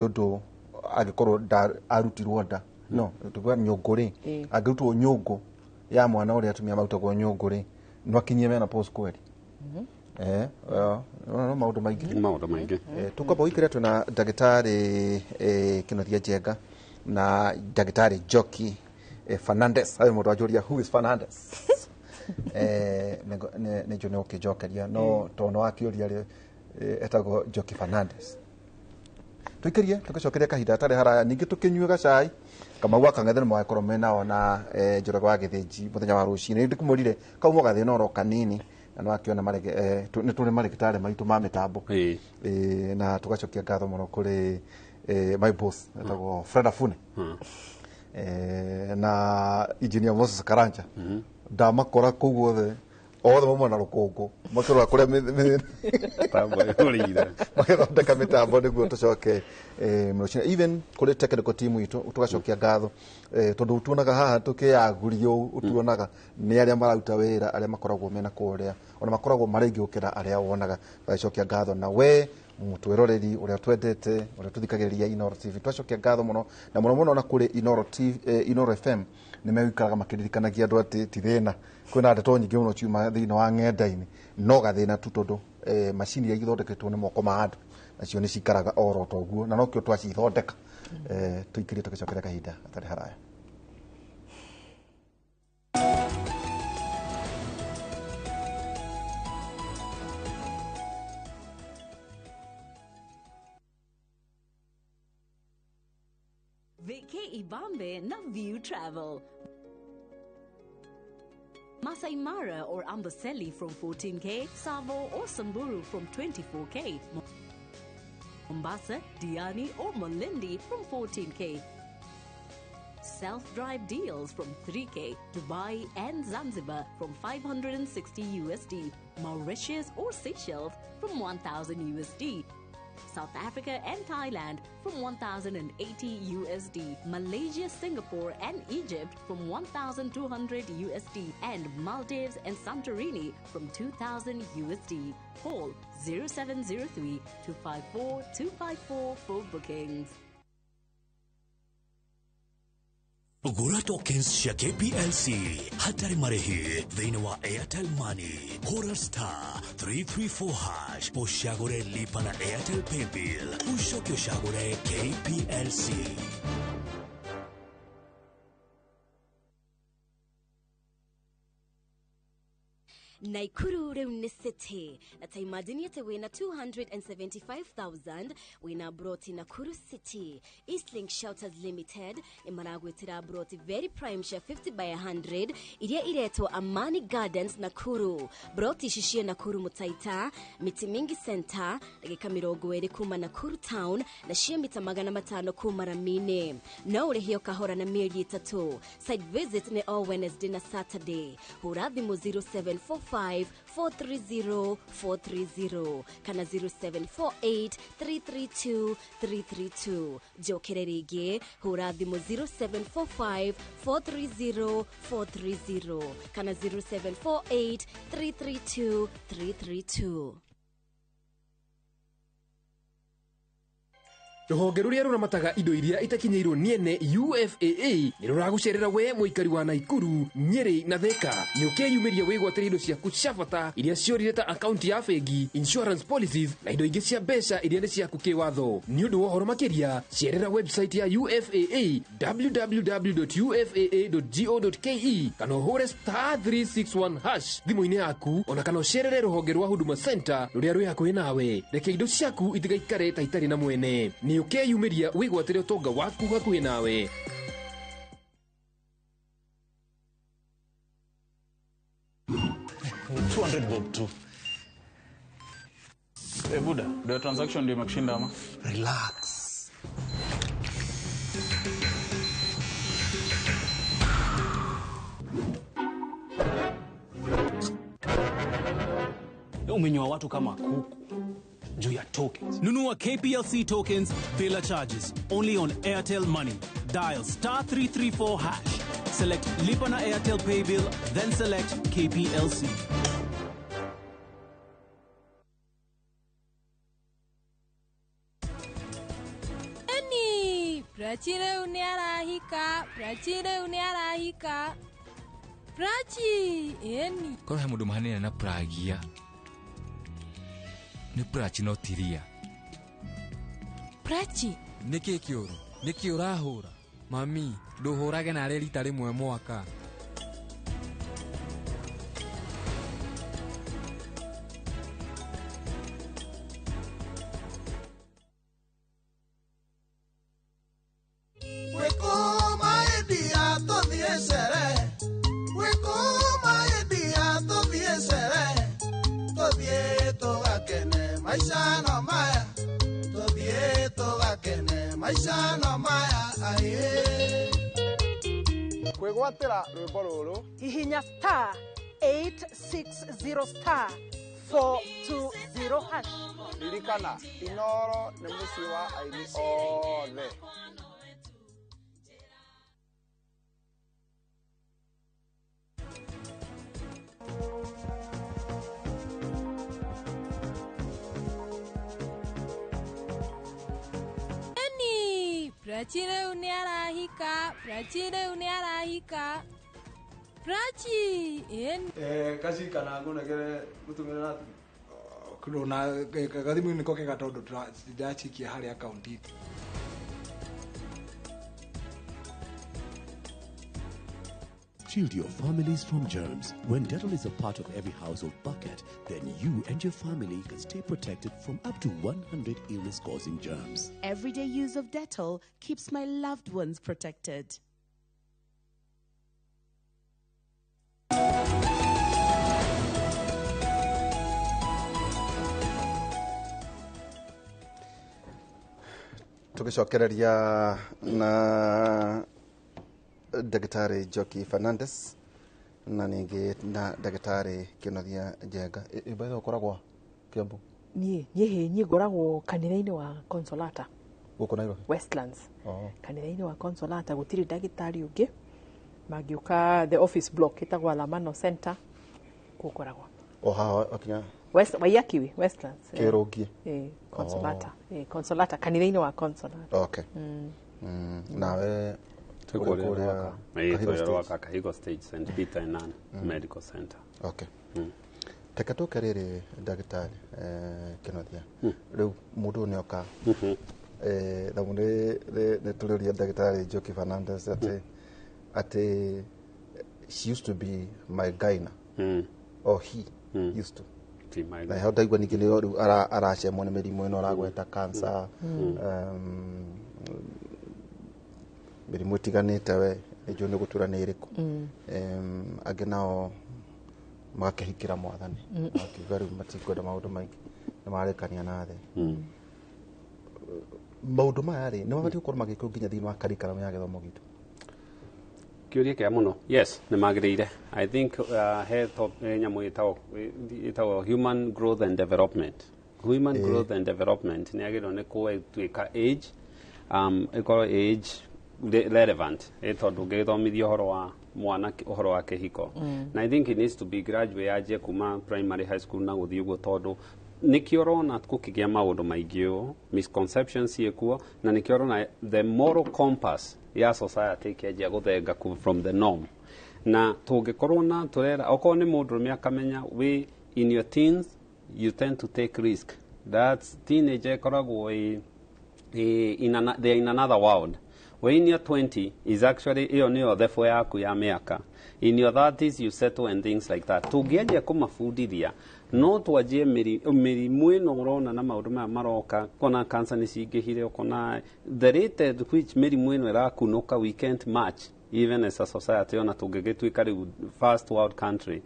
Ũndũ angĩkorwo arutirwo nda no tuga nyũngũ rĩ, angĩrutwo nyũngũ ya mwana ũrĩa atumia marutagwo nyũngũ rĩ, no akinyie menopause kweli? No maũndũ maingĩ. Nĩ maũndũ maingĩ. Tũkwamba gũikĩra twĩna ndagĩtarĩ Kĩnuthia Njenga na ndagĩtarĩ Njoki Fernandez. Hayo mũndũ anjũria, "Who is Fernandez?" Nĩ njũ nĩ ũkĩnjokeria no tondũ nĩ wakĩũria rĩ, etagwo Njoki Fernandez. Tũikĩrie tũgĩcokeria kahinda gatarĩ haraya, ningĩ tũkĩnyue gacai Kamau wa Kang'ethe nĩ magakorwo menao na Njoroge wa Gĩthĩnji mũthenya wa rũcinĩ. Nĩ ndĩkũmwĩrire kauma gathĩna oro kanini na nĩ wakĩona marege, nĩ tũrĩ marĩgĩtarĩ maitũ ma mĩtambo. Na tũgacokia ngatho mũno kũrĩ my boss etagwo Fred Afune na engineer Moses Karanja. Ndamakora kũu guothe othe mauma na rũkũngũ makĩrora kũrĩa Tambo ĩhũrĩire. Magĩthondeka mĩtambo nĩguo tũcoke rũcinĩ. Even kũrĩ technical team itũ tũgacokia ngatho, tondũ tuonaga haha tũkĩyagurio ũũ, ũtuonaga nĩ arĩa mararuta wĩra, arĩa makoragwo mena kũrĩa ona makoragwo marĩ aingĩ gũkĩra arĩa wonaga. Tũgacokia ngatho na we mũtwĩroreri ũrĩa twendete, ũrĩa tũthikagĩrĩria Inooro TV, twacokia ngatho mũno na mũno mũno. Na kũrĩ Inooro TV, Inooro FM nĩ megũikaraga makĩririkanagia andũ atĩ ti thĩna, kwĩna ndeto nyingĩ mũno ciuma thĩinĩ wa ng'enda-inĩ, no gathĩna tu tondũ macini iria ithondeketwo nĩ moko ma andũ nacio nĩ cikaraga oro ta ũguo na nokĩo twacithondeka. Tũikĩrie tũgĩcokeria kahinda gatarĩ haraya. Vacay Ibambe na View Travel. Masai Mara or Amboseli from 14K, Tsavo or Samburu from 24K, Mombasa, Diani or Malindi from 14K. Self-drive deals from 3K, Dubai and Zanzibar from 560 USD, Mauritius or Seychelles from 1000 USD. South Africa and Thailand from 1080 USD, Malaysia, Singapore and Egypt from 1200 USD, and Maldives and Santorini from 2000 USD. Call 0703 254 254 for bookings. Gũra tokens cia KPLC hatarĩ marĩhi thĩinĩ wa Airtel Money. Hũra *334# ũcagũre lipa na Airtel Paybill, ũcoke ũcagũre KPLC. Naikuru rĩu nĩ city na ta imagine atĩ wĩna 275,000 wĩna broti Nakuru City. Eastlink Shelters Limited nĩ maragwĩtĩra broti very prime cia 50 by 100 iria iretwo Amani Gardens Nakuru. Broti ici ciĩ Nakuru Mũtaita, Miti Mingi Center, ndagĩka 20 kuma Nakuru Town na ciĩ mita 500 kuma Ramini. No ũrĩhio kahora na mĩeri 3. Site visit nĩ o Wednesday na Saturday. Hũra thimũ 0745 430 430 kana 0748 332 332. Njokere rĩngĩ, hũra thimũ 0745 430 430 kana 0748 332 332. Rũhonge rũrĩa rũramataga indo iria itakinyĩirwo nĩ ene UFAA nĩ rũragũcerera we mũikari wa Naikuru, Nyĩrĩ na Thĩka. Nĩ ũkeyumĩria wĩgwatĩre indo ciaku cia bata iria ciorire ta akaunti ya bengi, insurance policies na indo ingĩ cia mbeca iria nĩ ciaku kĩwatho. Nĩ ũndũ wa ũhoro makĩria, cerera website ya UFAA www.ufaa.go.ke kana ũhũre *361# thimũ-inĩ yaku, ona kana ũcerere rũhonge rwa Huduma Center rũrĩa rwĩ hakuhĩ nawe. Reke indo ciaku itigaikare ta itarĩ na mwene. Nĩ ũkeyumĩria wĩgwatĩre ũtonga waku hakuhĩ nawe. 200 bob tu. Eh, buda, ndio transaction ndio imekushinda ama? Relax. Umenyoa watu kama kuku juu ya tokens. Nunua KPLC tokens bila charges only on Airtel Money. Dial *334#. Select Lipa na Airtel Paybill, then select KPLC. Prachi rĩu nĩ arahika, Prachi rĩu nĩ arahika. Prachi, ĩni. Korwo he mũndũ mahanĩra na Pragia nĩ Prachi no tiria. Prachi. Nĩkĩ kĩũru? Nĩkĩ ũrahũra? Mami, ndũhũrage narĩ rita rĩmwe mwaka. Kwĩgwatĩra rwĩmbo rũrũ hihinya star 860 star 420 hash. Ririkana Inoro nĩ mũciĩ wa aini othe. Prachi rĩu nĩ arahika, Prachi rĩu nĩ arahika. Prachi, ĩni. Kaci kana ngũnegere mũtumĩre na thimũ? Na gathimũ nĩko kega tondũ ndĩracikia harĩ akaunti. Shield your families from germs. When Dettol is a part of every household bucket, then you and your family can stay protected from up to 100 illness-causing germs. Everyday use of Dettol keeps my loved ones protected. Tugicokereria na Daktari Njoki Fernandez na ningĩ na Daktari Kĩnothia Njenga. Ĩmba ũkoragwo Kiambu? Niĩ niĩ ngoragwo kanitha-inĩ wa Consolata gũkũ Nairobi, Westlands. Kanitha-inĩ wa Consolata gũtirĩ ndagĩtarĩ ũngĩ, mangĩũka the office block ĩtagwo Alamano Center kũu ngoragwo. O haha wakinya West Waiyakiwi Westlands. Kĩrũngie. Consolata. Consolata kanitha-inĩ wa Consolata. Okay. Nawe Kahigo Stage St. Peter and Ann Medical Center. Okay. Reke tũke rĩrĩ ndagĩtarĩ Kĩnothia, rĩu mũndũ ũyũ nĩoka thamu nĩ tũrĩũria ndagĩtarĩ Njoki Fernandez atĩ she used to be my gyna or he used to na heho ndaigua ningĩ nĩ rĩu aracemwo nĩ mĩrimũ ĩno aragweta cancer, mĩrimũ ĩtiganĩte we nĩnjũĩ nĩ gũtura nĩ ĩrĩkũ. Angĩ nao magakĩhikĩra mwathani makiuga rĩu matikwenda maũndũ maingĩ nĩ marĩkania na thĩ. Maũndũ maya rĩ nĩ mabatiĩ gũkorwo magĩkwo nginya thĩinĩ wa curriculum ya gĩthomo gitũ? Kĩũria kĩa mũno. Yes, nĩ magĩrĩire. I think he nyamũ ĩtagwo human growth and development. Human growth and development nĩ yagĩrĩirwo nĩ gũtuĩka age ĩkorwo age relevant tondũ ũngĩthomithia ũhoro wa mwana ũhoro wa kĩhiko. Na I think it needs to be graduate yanjie kuma primary high school na gũthiĩ ũguo tondũ nĩkĩo ũrona gũkĩgĩa maũndũ maingĩ ũũ, misconceptions ciĩkuo, na nĩkĩo ũrona the moral compass ya society ĩkĩanjia gũthenga from the norm. Na tũngĩkorwo na tũrera okorwo nĩ mũndũrũme akamenya wĩ in your teens you tend to take risk. That's teenager ĩkoragwo they are in another world. When in your 20 is actually ĩyo nĩyo thebũ yaku ya mĩaka. In your 30s you settle and things like that. Tũngĩanjia kũmabundithia no twanjie mĩrimũ ĩno ũrona na maũndũ maya maroka, kona cancer nĩ cingĩhire, ũkona the rate at which mĩrimũ ĩno ĩrakunũka we can't match even as a society ona tũngĩgĩtuĩka rĩu first world country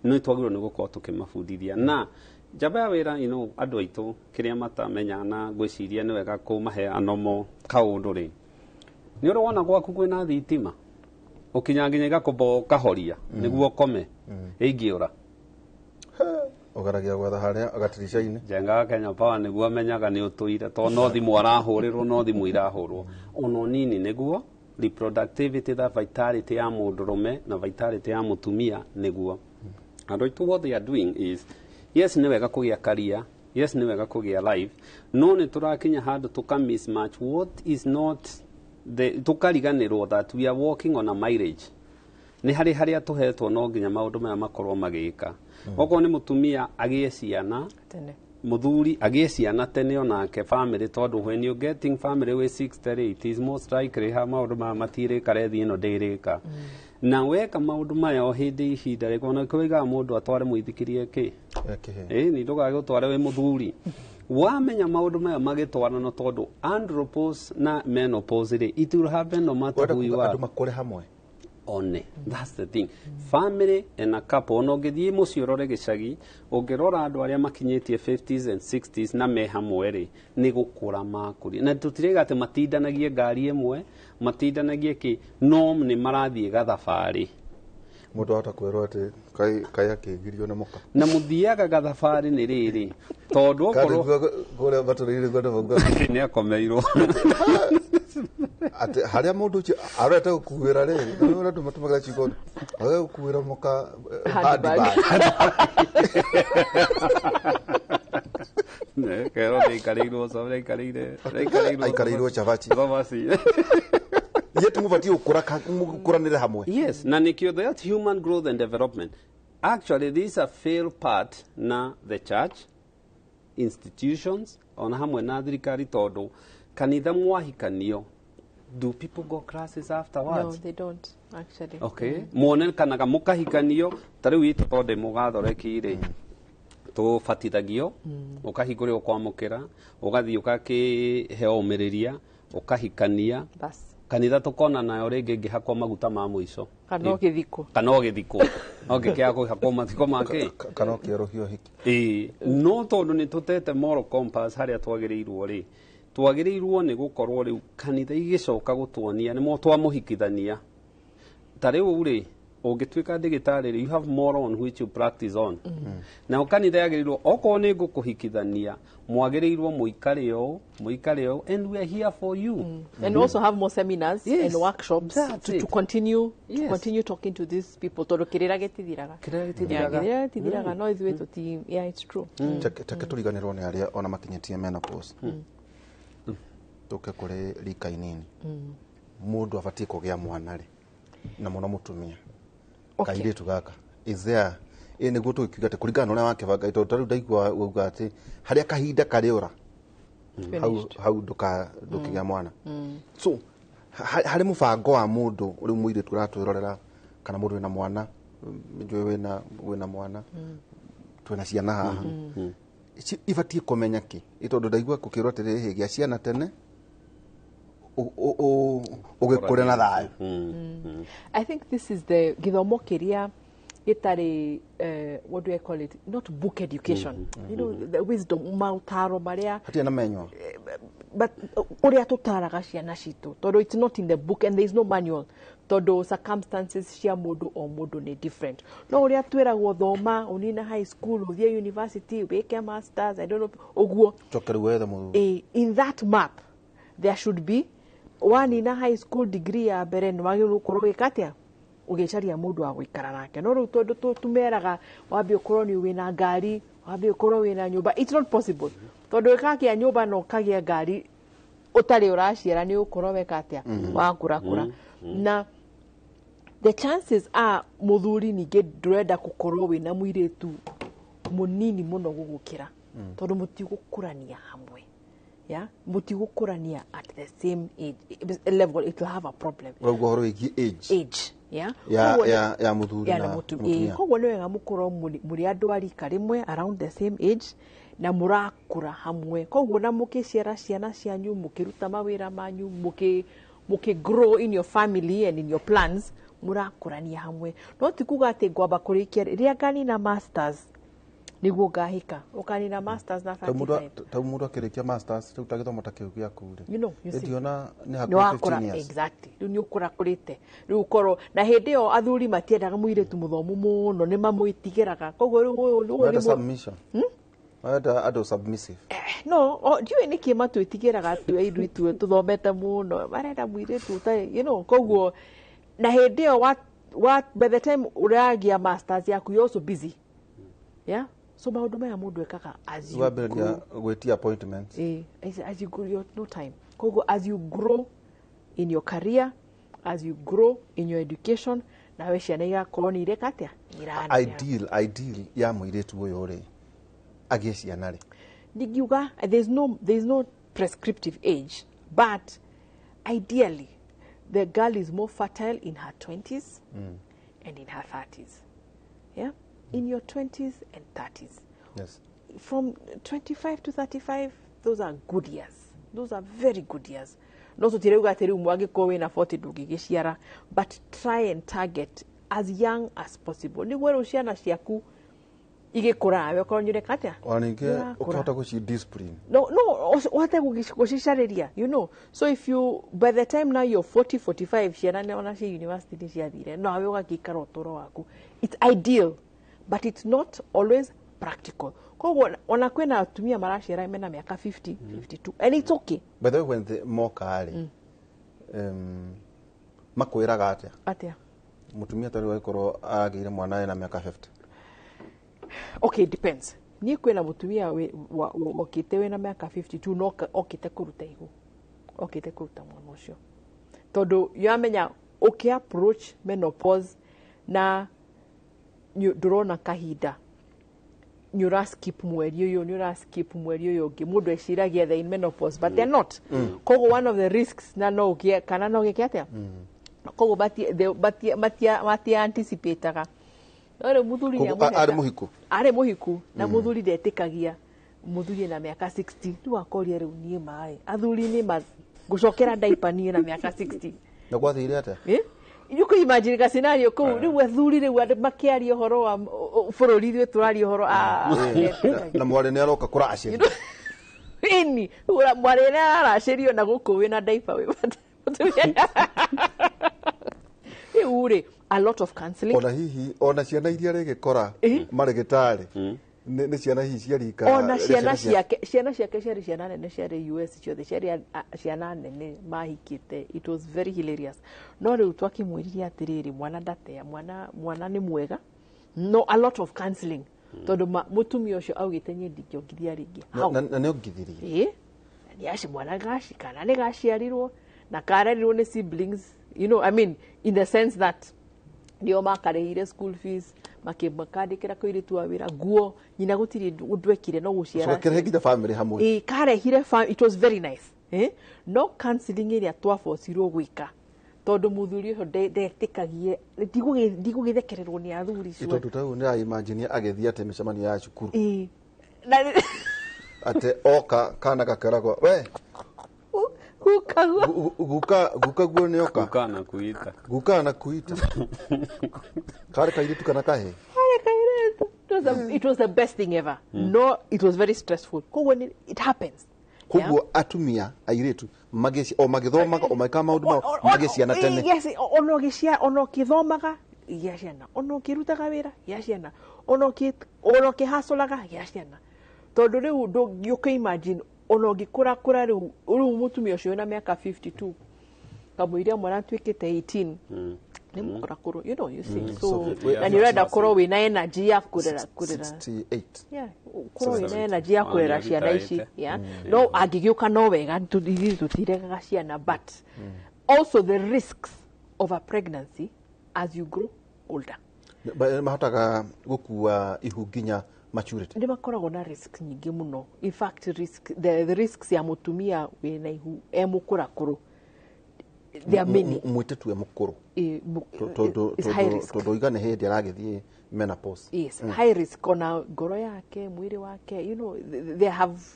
no twagĩrĩirwo nĩ gũkorwo tũkĩmabundithia. Na njamba ya wĩra you know, andũ aitũ kĩrĩa matamenya na ngwĩciria nĩ wega kũmahe anomo kaũndũ rĩ, nĩ ũrĩ wona gwaku kwĩna thitima ũkinya nginya igakũmba ũkahoria nĩguo ũkome ĩingĩũra ũgeragia gwetha harĩa gatirica-inĩ. Njenga wa Kenya Power nĩguo amenyaga nĩ ũtũire tondũ no thimũ arahũrĩrwo no thimũ irahũrwo ono nini nĩguo reproductivity the vitality ya mũndũrũme na vitality ya mũtumia nĩguo andũ aitũ what they are doing is yes nĩ wega kũgĩa career, yes nĩ wega kũgĩa life, no nĩ tũrakinya handũ tũka mismatch what is not Tũkariganĩrwo that we are walking on a mileage. Nĩ harĩ harĩa tũhetwo no nginya maũndũ maya makorwo magĩka. Okorwo nĩ mũtumia agĩe ciana tene, muthuri agĩe ciana tene onake family, tondũ when you getting family with 60, it is most likely ha maũndũ maya matirĩka, rethi ĩno ndĩrĩka. Na weka maũndũ maya o hĩndĩ ihinda rĩka ona kĩoigaga mũndũ atware mũithikirie kĩ ĩĩ ni ndũgagĩũtware wĩ mũthuri wamenya maũndũ maya magĩtwarana, tondũ andropause na menopause rĩ, it will happen no matter who you are. Andũ makũre hamwe. One, that's the thing, family and a couple. Ona ũngĩthiĩ mũciĩ ũrore gĩcagi, ũngĩrora andũ arĩa makinyĩtie 50s and 60s na me hamwe rĩ, nĩ gũkũra makũria. Na tũtirĩga atĩ matindanagie ngari ĩmwe, matindanagie kĩ, no nĩ marathiĩ gathabarĩ. Mũndũ ahota kwĩrwo atĩ kaĩ akĩgirio nĩ mũka. Na mũthiaga gathabarĩ nĩ rĩrĩ, tondũ okorwo kũrĩa matũrĩire kwenda mauga nĩ akomeirwo atĩ harĩa mũndũ ũcio arorete gũkuĩra rĩ, na nĩ ũrĩa andũ matũmagĩra ciugo arorete gũkuĩra mũka handbag. Kerwo nĩaikarĩirwo nĩaikarĩire aikarĩirwo cabaci. Cabaci. Yet mũbatiĩ gũkũra mũkũranĩre hamwe. Yes, na nĩkĩo that human growth and development. Actually, this is a fail part na the church institutions ona hamwe na thirikari, tondũ kanitha mwahikanio, do people go classes afterwards? No, they don't actually. Okay. Muonekanaga mũkahikanio ta rĩu itũ tondũ ndĩ mũgathoreki rĩ, tũbatithagio, ũkahingũrĩrwo kwamũkĩra, ũgathiĩ ũgakĩheo ũmĩrĩria, ũkahikania. Bas. Kanitha tũkona nayo rĩngĩ ngĩhakwo maguta ma mũico. Kana ũgĩthikwo. Kana ũgĩthikwo. No ngĩkĩaga kũhakwo mathiko make. Kana ũkĩerũhio hiki. Ĩĩ, no tondũ nĩ tũtete moral compass harĩa twagĩrĩirwo rĩ, twagĩrĩirwo nĩ gũkorwo rĩu kanitha igĩcoka gũtuonia nĩ twamũhikithania. Ta rĩu rĩ, ũngĩtuĩka ndĩgĩtarĩ rĩ, you have moral on which you practice on. Nayo kanitha yagĩrĩirwo okorwo nĩ ngũkũhikithania, mwagĩrĩirwo mũikare ũũ, mũikare ũũ, and we are here for you. And also have more seminars Yes, and workshops that's to it. continue Yes. to continue talking to these people, tondũ kĩrĩra gĩtithiraga. Kĩrĩra gĩtithiraga. Yeah, kĩrĩra gĩtithiraga, no ithuĩ tũti, yeah, it's true. Take tũriganĩrwo nĩ arĩa ona makinyĩtie menopause. Tũke kũrĩ rika inini. Mũndũ abatiĩ kũgĩa mwana rĩ, na mũno mũtumia. Okay. Kairĩtu gaka is there ĩ nĩguo tũgĩkiuga atĩ kũringana na ũrĩa wakĩbanga, tondũ ta rĩu ndaigua wauga atĩ harĩa kahinda karĩũra hau hau ndũkĩgĩa mwana. So harĩ mũbango wa mũndũ rĩu mũirĩtu ũratwĩrorera kana mũndũ wĩna mwana, njũĩ wĩna mwana, twĩna ciana haha, ibatiĩ kũmenya kĩ? Ĩ tondũ ndaigua gũkĩrwo atĩrĩrĩ, gĩa ciana tene ũgĩkũre na thayũ. I think this is the gĩthomo kĩrĩa gĩtarĩ, what do I call it, not book education, you know, the wisdom, maũtaro marĩa hatirĩ na menywa, but ũrĩa tũtaraga ciana citũ, tondũ it's not in the book and there is no manual, tondũ circumstances cia mũndũ o mũndũ nĩ different. No ũrĩa twĩragwo thoma, ũnina high school, ũthiĩ university, wĩke masters, I don't know, ũguo. Coke rĩu wethe mũthuri. In that map there should be wanina high school degree ya mbere nĩ wagĩrĩirwo gũkorwo ũgĩka atĩa, ũgĩcaria mũndũ wa gũikara nake. No rĩu tondũ tumeraga wambe ũkorwo nĩ wĩna ngari, wambe ũkorwo wĩna nyũmba, it's not possible, tondũ ũkagĩa nyũmba na ũkagĩa ngari ũtarĩ ũraciara nĩ ũgũkorwo weka atĩa, wakũrakũra. Na the chances are mũthuri ningĩ ndũrenda gũkorwo wĩna mũirĩtu mũnini mũno gũgũkĩra, tondũ mũtigũkũrania hamwe. Yeah, mũtigũkũrania at the same age level, it will have a problem. Ũrauga ũhoro wĩgiĩ age. Age, yeah. Ya mũthuri na mũtumia. Koguo nĩ wega mũkorwo mũrĩ andũ a rika rĩmwe around the same age na mũrakũra hamwe. Koguo na mũkĩciara ciana cianyu, mũkĩruta mawĩra manyu, mũkĩ grow in your family and in your plans, mũrakũrania hamwe. No ti kuga atĩ ngwamba kũrĩkia rĩrĩa nganina masters nĩguo ngahika. Ũkanina masters na 35. Tau mũndũ akĩrĩkia masters rĩu ta gĩthomo ta kĩu gĩaku rĩ, You know, you see. ĩndiona nĩ Nĩ hakuhĩ wakũra 15 years. Exactly. Rĩu nĩ ũkũrakũrĩte. Rĩu ũkorwo na hĩndĩ ĩyo athuri matiendaga mũirĩtu mũthomu mũno, nĩ mamwĩtigĩraga. Koguo rĩu ũyũ nĩ Marenda submission. Marenda andũ submissive. No, ndiũĩ nĩkĩ matwĩtigĩraga airĩtu tũthomete mũno, marenda mũirĩtu ũtarĩ, you know, koguo na hĩndĩ ĩyo by the time ũragĩa masters yaku, you're also busy. Yeah? So maũndũ maya mũndũ ekaga as you Wambĩrĩria grow. gwĩtia appointments. As you grow, you have no time. Koguo as you grow in your career, as you grow in your education, nawe ciana igakorwo nĩ ireka atĩa? Iraneneha. Ideal ya mũirĩtu ũyũ rĩ agĩe ciana rĩ? Ndingiuga there's no prescriptive age, but ideally the girl is more fertile in her 20s and in her 30s. Yeah, in your 20s and 30s. From 25 to 35, those are good years, those are very good years. No tũtirauga atĩ rĩu mwangĩkorwo wĩna 40 ndũngĩgĩciara, but try and target as young as possible nĩguo rĩu ciana ciaku igĩkũra nawe okorwo nĩ ũreka atĩa? Ona ningĩ Nĩũrakũra. Ũkĩhota gũci discipline. No, ũhote gũcicarĩria. So if you, by the time now you're 40, 45, ciana nĩ ona ci university nĩ ciathire, nawe ũgagĩikara ũtũro waku. It's ideal, but it's not always practical. Koguo ona kwĩna atumia maraciara mena mĩaka 50, 52, and it's okay. By the way, when the moka rĩ, makwĩraga atĩa? Atĩa? Mũtumia tarĩ agĩkorwo agĩire mwana ena mĩaka 50. Okay, depends. Niĩ kwĩna mũtumia okĩte wĩna mĩaka 52, no okĩte kũruta ihu, okĩte kũruta mwana ũcio, tondũ yamenya ũkĩ approach menopause na ndũrona kahinda, nĩ ũra skip mweri ũyũ, nĩ ũra skip mweri ũyũ ũngĩ, mũndũ eciragia they're in menopause, but they're not. Koguo one of the risks na no ũgĩe kana no ũgĩke atĩa, koguo matia anticipataga. No rĩu mũthuri Koguo nĩamũheta. Arĩ mũhiku? Arĩ mũhiku na mũthuri ndetĩkagia, mũthuri na mĩaka 60. Rĩu akoria, rĩu niĩ maĩ athuri nĩ ma ngũcokera ndaipa niĩ na mĩaka 60? Na gwathire atĩa? Eh? You can imagine ka scenario kũu rĩu athuri rĩu andũ makĩaria ũhoro wa bũrũri, ithuĩ tũraria ũhoro Na mwarĩ nĩ aroka kũracĩria. Ini mwarĩ nĩ araracĩrio na gũkũ wĩna ndaipa wĩ mũtumia. Rĩu rĩ, a lot of counseling. Ona hihi ona ciana iria rĩgĩkora marĩgĩtarĩ nĩ ciana hihi cia rika Ona rĩa ciana ciake, ciana ciake ciarĩ ciana nene, ciarĩ US ciothe, ciarĩ ciana nene mahikĩte. It was very hilarious. No rĩu twakĩmwĩrire atĩrĩrĩ, mwana ndatea mwana, mwana nĩ mwega, no a lot of counseling, tondũ mũtumia ũcio augĩte, "Niĩ ndingĩongithia rĩngĩ." How? Na nĩ ongithirie? Ĩ, nĩ aci mwana gaci kana nĩ gaciarirwo na karerirwo nĩ siblings, I mean, in the sense that nĩo makarĩhire school fees, makĩmakandĩkĩra kũirĩtu wa wĩra, nguo, nyina gũtirĩ ũndũ ekire no gũciara. Kĩrehe nginya family hamwe. Ĩ, karehire it was very nice, eh? No counseling ĩrĩa twabocirwo gwĩka, tondũ mũthuri ũcio ndetĩkagie, ndigũgĩthekererwo nĩ athuri Ĩ, tondũ ta rĩu nĩ imagine agĩthiĩ atĩ mĩcemanio ya cukuru, Ĩ. Na atĩ oka kana gakeragwo we gukaguo. Guka, guka guo nĩ oka. Guka na kuita. Guka na kuita. Karĩ kairĩtu kana kahĩ? Karĩ kairĩtu. It was the best thing ever. No, it was very stressful. Koguo it happens. Koguo atumia airĩtu o magĩthomaga o magĩkaga maũndũ mao, magĩe ciana tene. Yes, ona ũgĩcia, ona ũkĩthomaga gĩa ciana, ona ũkĩrutaga wĩra gĩa ciana, ona ũkĩhacũraga gĩa ciana, tondũ rĩu ndũngĩũka imagine ona ũngĩkũra kũra rĩu mũtumia ũcio wĩna mĩaka 52 kamũiria mwana atuĩkĩte 18 nĩ mũkũrakũrũ, you see. So na nĩ ũrenda korwo wĩna energy ya kũrera 68. Yeah, korwo wĩna energy ya kũrera Ona ciana ici. nĩaritaĩte. Yeah. No angĩgĩũka no wega, ithuĩ tũtiregaga ciana, but also the risks of a pregnancy as you grow older. Mahotaga gũkua ihu nginya maturity? Nĩ makoragwo na risk nyingĩ mũno. In fact, the risks ya mũtumia wĩna ihu e mũkũrakũrũ, they are many. Mwĩte tu e mũkũrũ. Ĩ, Tondũ it's high risk. Tondũ iga nĩ hĩndĩ aragĩthiĩ menopause. Yes, high risk, ona ngoro yake, mwĩrĩ wake,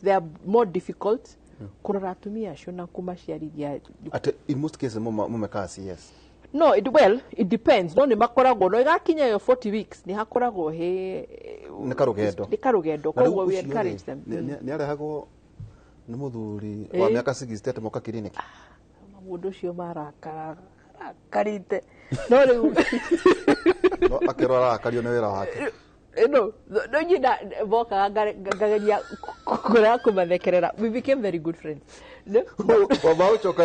they are more difficult kũrora atumia acio na kũmaciarithia. Atĩ in most cases mumekaga CS? No, well, it depends. No nĩ makoragwo, no ĩgakinya yo 40 weeks nĩ hakoragwo he Nĩ karũgendo. Nĩ karũgendo. Na rĩu Koguo we ũcio rĩ, encourage them. nĩ arehagwo nĩ mũthuri wa mĩaka 60 atĩ moka kiriniki? Mũndũ ũcio marakara arakarĩte, no rĩu No akerwo arakario nĩ wĩra wake. No nyina mokaga ngageria kũrega kũmathekerera. We became very good friends, no? Wamba ũcoka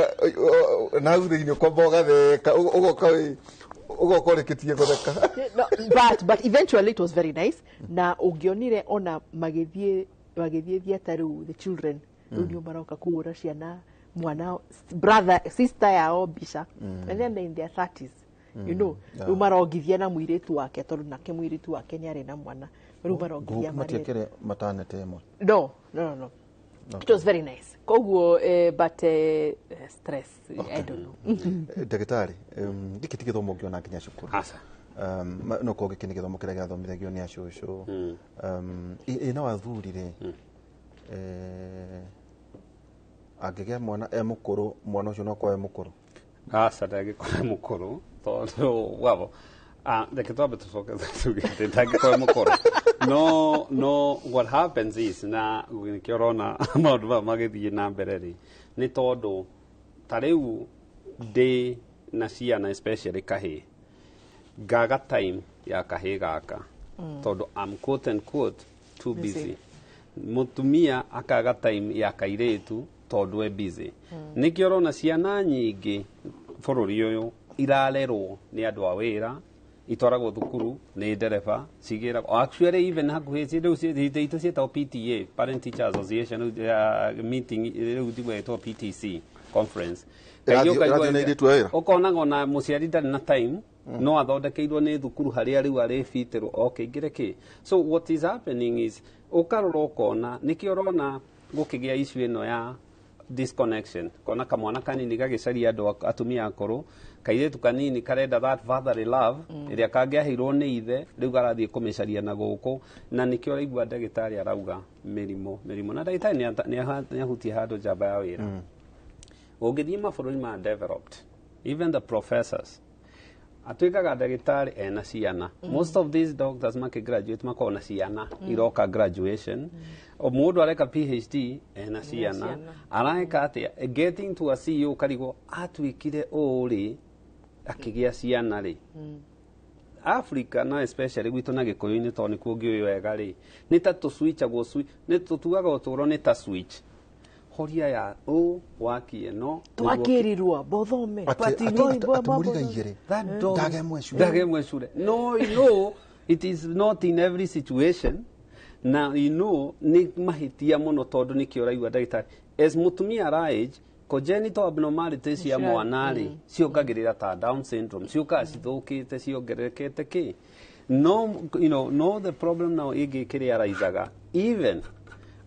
na hau thĩinĩ ũkwamba ũgatheka, ũgoka ũgoka ũrĩkĩtie gũtheka. No, but eventually it was very nice, na ũngĩonire ona magĩthiĩ theatre rĩu, the children rĩu nĩo maroka kũgũra ciana Mwana brother sister yao mbica, and then they're in their 30s, you know. Rĩu marongithia na mũirĩtu wake, tondũ nake mũirĩtu wake nĩ arĩ na mwana. Rĩu marongithia marĩ Matiekĩre maternity ĩmwe? No. It was very nice. Koguo but stress, I don't know. Ndagĩtarĩ, gĩkĩ ti gĩthomo ũngĩona nginya cukuru. Aca. No korwo gĩkĩ nĩ gĩthomo kĩrĩa gĩathomithagio nĩ acũcũ. Ĩ no athuri rĩ, angĩgĩa mwana e mũkũrũ, mwana ũcio no akorwo e mũkũrũ? Aca, ndangĩkorwo mũkũrũ, tondũ wabo, reke twambe tũcoke tuge atĩ ndangĩkorwo mũkũrũ. No what happens is, na nĩkĩo ũrona maũndũ maya magĩthiĩ na mbere rĩ, nĩ tondũ ta rĩu ndĩ na ciana, especially kahĩĩ, ngaga time ya kahĩĩ gaka tondũ I'm quote and quote too Busy. busy. Mũtumia akaga time ya kairĩtu tondũ e busy. Nĩkĩo ũrona ciana nyingĩ bũrũri ũyũ irarerwo nĩ andũ a wĩra, itwaragwo thukuru nĩ ndereba, cigĩragwo actually even hakuhĩ rĩu itũ ciĩtagwo PTA, Parent Teacher Association, meeting, rĩu tiguo ĩtagwo PTC conference. Kaingĩ ũkaigua Ĩrathiĩ na airĩtu a wĩra? Ũkonaga ona mũciari ndarĩ na time, no athondekeirwo nĩ thukuru harĩa rĩu arĩbitĩrwo oke ingĩre kĩ. So what is happening is, ũkarora ũkona nĩkĩo ũrona gũkĩgĩa issue ĩno ya disconnection, kona kamwana kanini gagĩcaria andũ atumia akũrũ, kairĩtu kanini karenda that fatherly love ĩrĩa kangĩaheirwo nĩ ithe, rĩu garathiĩ kũmĩcaria na gũkũ. Na nĩkĩo ũraigua ndagĩtarĩ arauga mĩrimũ mĩrimũ, na ndagĩtarĩ nĩahutia handũ njamba ya wĩra. Ũngĩthiĩ mabũrũri ma developed, even the professors atuĩkaga ndagĩtarĩ ena ciana. Most of these doctors makĩgraduate makoragwo na ciana iroka graduation. O mũndũ areka PhD ena ciana. Ciana. Areka atĩa getting to a CEO, karigwo atuĩkire ũũ rĩ, akĩgĩa ciana rĩ. Africa na especially gwitũ na Gĩkũyũ-inĩ, tondũ nĩkuo ngĩũĩ wega rĩ, nĩ ta tũswitchagwo, nĩ tũtuaga ũtũũro nĩ ta switch, horia ya ũ wakie no Twakĩrirwo bothome. Atĩ mũriga igĩrĩ. That dog Ndagemwe cure. Ndagemwe cure. No, you know, it is not in every situation. Na you know, nĩ mahĩtia mũno, tondũ nĩkĩo ũraigua ndagĩtarĩ, as mũtumia ara age, congenital abnormalities cia mwana rĩ ciongagĩrĩra, ta Down syndrome, ciũkaga cithũkĩte, ciongererekete kĩ. No, you know, no, the problem now ĩngĩ kĩrĩa araizaga, even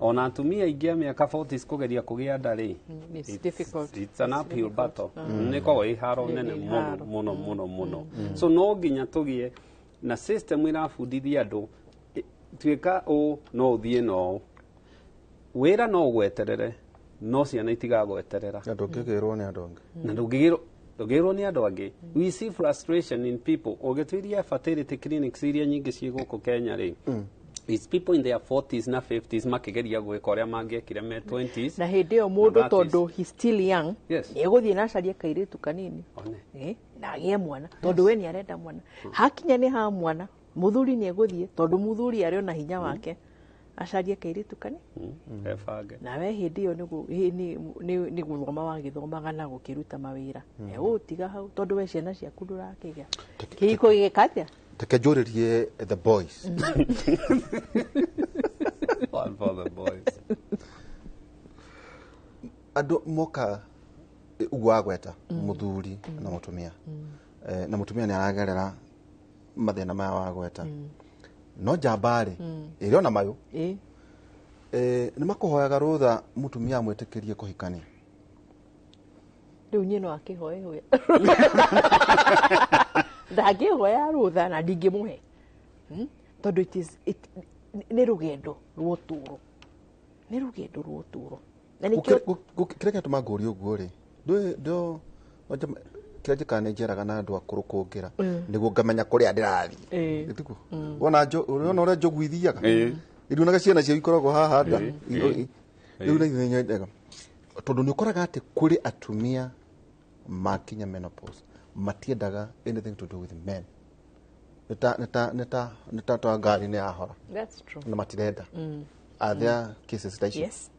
ona atumia aingĩ a mĩaka 40s kũgeria kũgĩa nda rĩ, It's difficult. It's an uphill battle. Nĩ koragwo ĩ haro Nĩ- nene nĩ mũno haro. mũno mũno mũno. So no nginya tũgĩe na system ĩrabundithia andũ, tuĩka ũ no ũthiĩ no ũũ, wĩra no ũgweterere, no ciana itigagweterera. Na ndũngĩgĩrwo nĩ andũ angĩ. Na ndũngĩgĩrwo nĩ andũ angĩ. We see frustration in people. Ũngĩtuiria fertility clinics iria nyingĩ ciĩ gũkũ Kenya rĩ, it's people in their 40s na 50s makĩgeria gwĩka ũrĩa mangĩekire me 20s Na hĩndĩ ĩyo mũndũ na 30s. tondũ he still young, nĩ egũthiĩ na acarie kairĩtu kanini. One. Na agĩe mwana, tondũ we nĩ arenda mwana. Hakinya nĩ ha mwana, mũthuri nĩ egũthiĩ, tondũ mũthuri arĩ ona hinya wake, acarie kairĩtu kanini. Ebange. Nawe hĩndĩ ĩyo nĩ gũthoma wagĩthomaga na gũkĩruta mawĩra, egũgũtiga hau, tondũ we ciana ciaku ndũrakĩgĩa. Kĩhiko gĩgĩka atĩa? Reke njũrĩrie the boys. One for the boys. Andũ moka ũguo wagweta, mũthuri na mũtumia. Na mũtumia nĩ aragerera mathĩna maya wagweta, no njamba rĩ, ĩrĩ ona mayũ. Nĩ makũhoyaga rũtha mũtumia amwĩtĩkĩrie kũhikania? Rĩu niĩ no akĩhoe hoya, ndangĩhoya rũtha na ndingĩmũhe. Tondũ nĩ rũgendo rwa ũtũũro, nĩ rũgendo rwa ũtũũro, na nĩkĩo Kĩrĩa gĩatũma ngũrie ũguo rĩ, kĩrĩa njĩkaga nĩ njeraga na andũ akũrũ kũngĩra nĩguo ngamenya kũrĩa ndĩrathiĩ. Ĩtiguo? Wona wona ũrĩa njogu ithiaga, irionaga ciana ciao ikoragwo haha nda. Rĩu na ithuĩ nyendaga, tondũ nĩ ũkoraga atĩ kũrĩ atumia makinya menopause matiendaga anything to do with men, nĩ ta twa ngari nĩ yahora. That's true. Na matirenda. Are there cases ta icio? Yes.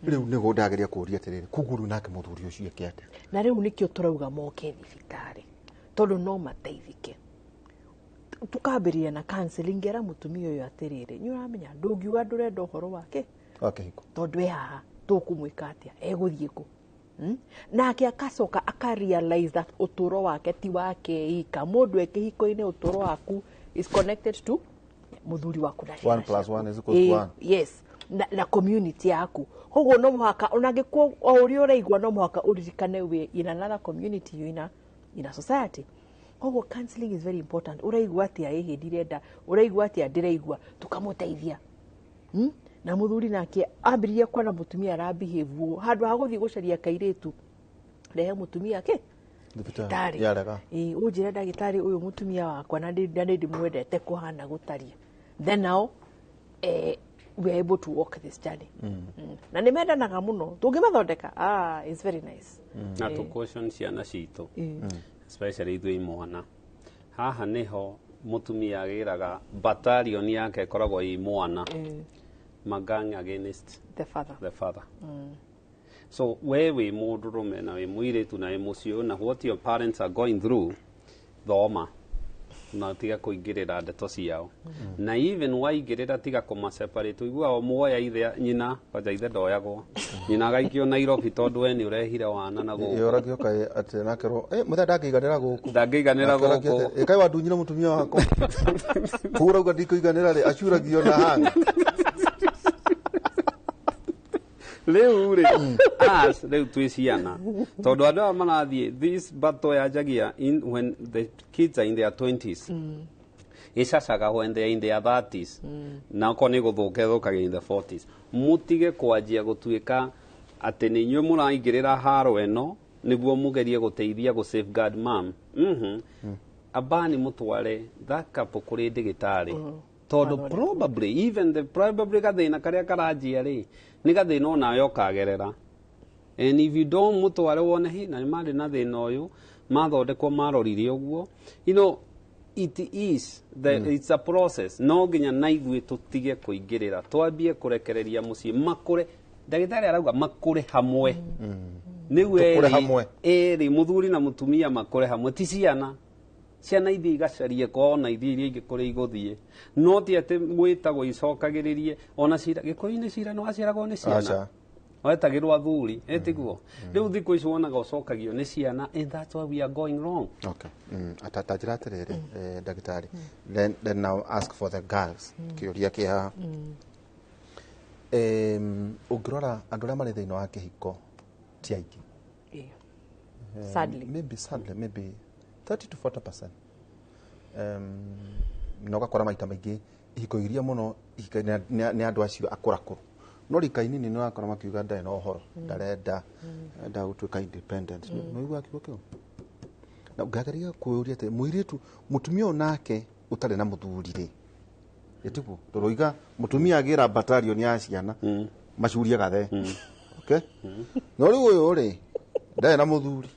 Rĩu nĩguo ndageria kũũria atĩrĩrĩ, koguo rĩu nake mũthuri ũcio eke atĩa? Na rĩu nĩkĩo tũrauga moke thibitarĩ, tondũ no mateithĩke. Tukambĩrĩria na counseling, ngera mũtumia ũyũ atĩrĩrĩ, nĩ ũramenya ndũngiuga ndũrenda ũhoro wake wa kĩhiko, tondũ e haha, tũkũmwĩka atĩa, egũthiĩ kũ? Nake akacoka aka realize that ũtũũro wake ti wake ika. Mũndũ e kĩhiko-inĩ, ũtũũro waku is connected to mũthuri waku na ciana. One plus one is equal to one. Yes, na community yaku. Koguo no mũhaka ona angĩkorwo o ũrĩa ũraigua, no mũhaka ũririkane wĩ in another community, you in a society. Koguo counseling is very important. Ũraigua atĩa? Ĩhĩ, ndirenda. Ũraigua atĩa? Ndĩraigua. Tũkamũteithia. Na mũthuri nake ambĩrĩria kuona mũtumia arabehave ũũ, handũ ha gũthiĩ gũcaria kairĩtu, rehe mũtumia ke thibitarĩ yarega. Ĩĩ, ũnjĩre ndagĩtarĩ, ũyũ mũtumia wakwa na nĩ ndĩmwendete kũhana gũtariĩ. Then now we are able to walk this journey. Na nĩ mendanaga mũno tũngĩmathondeka. Ah, it's very nice. Na tũ caution ciana citũ, especially ithuĩ imwana. Haha nĩho mũtumia agĩraga battalion yake ĩkoragwo ĩ mwana, magang against the father. The father. So we wĩ mũndũrũme na wĩ mũirĩtu na wĩ mũciĩ na what your parents are going through, thoma na tiga kũingĩrĩra ndeto ciao. Na even waingĩrĩra, tiga kũma separate. Ũiguaga muoya ithe, nyina kwanja, ithe ndoyagwo, nyina agaikio Nairobi tondũ we nĩ ũrehire wana na gũkũ. Ĩoragio kaĩ atĩ nakerwo mũthenya ndangĩiganĩra gũkũ. Ndangĩiganĩra Akĩũragio gũkũ. atĩ, "Ĩ, kaĩ wandunyire mũtumia wakwa kũu ũrauga ndikũiganĩra rĩ?" Acuragio na hanga. Rĩu rĩ, us rĩu twĩ ciana, tondũ andũ aya marathiĩ this battle yanjagia in when the kids are in their 20s, ĩcacaga when they are in their 30s, na okorwo nĩ gũthũka ĩthũkagia in the 40s. Mũtige kwanjia gũtuĩka atĩ nĩ inyuĩ mũraingĩrĩra haro ĩno nĩguo mũgerie gũteithia gũ safeguard mam. Ambani mũtware that couple kũrĩ ndĩgĩtarĩ, tondũ probably, even the probably gathĩna karĩa karanjia rĩ, nĩ gathĩna onawe ũkagerera. And if you don't mũtware wone hi na nĩ marĩ na thĩna ũyũ, mathondekwo marorire ũguo, it is the, it's a process. No nginya na ithuĩ tũtige kũingĩrĩra, twambie kũrekereria mũciĩ makũre. Ndagĩtarĩ arauga makũre hamwe. Rĩu Tũkũre erĩ hamwe. Erĩ, mũthuri na mũtumia, makũre hamwe, ti ciana. Ciana ithiĩ igacarie kwao na ithiĩ iria ingĩ kũrĩa igũthiĩ, no ti atĩ mwĩtagwo icokagĩrĩrie ona cira. Gĩkũyũ-inĩ cira nĩ waciaragwo nĩ ciana. Aca. Wetagĩrwo athuri, ĩtiguo rĩu thikũ ici wonaga ũcokagio nĩ ciana, and that's why we are going wrong. Okay. Ta njĩra atĩrĩrĩ, ndagĩtarĩ, then now ask for the girls. Kĩũria kĩ haha. Ũngĩrora andũ arĩa marĩ thĩinĩ wa kĩhiko ti aingĩ. Sadly. Maybe, sadly, maybe 30 to 40%. Na ũgakora maita maingĩ ihiko iria mũno nĩ andũ acio akũrakũrũ, no rika inini nĩ ũrakora makiuga ndarĩ na ũhoro, ndarenda, enda gũtuĩka independent. Nĩ ũiguaga kiugo kĩu na ngageria kwĩyũria atĩ mũirĩtu, mũtumia ũyũ nake ũtarĩ na mũthuri rĩ, ĩtiguo tondũ mũtumia agĩra battalion ya ciana macurie gathe. Okay, no rĩu ũyũ rĩ ndarĩ na mũthuri,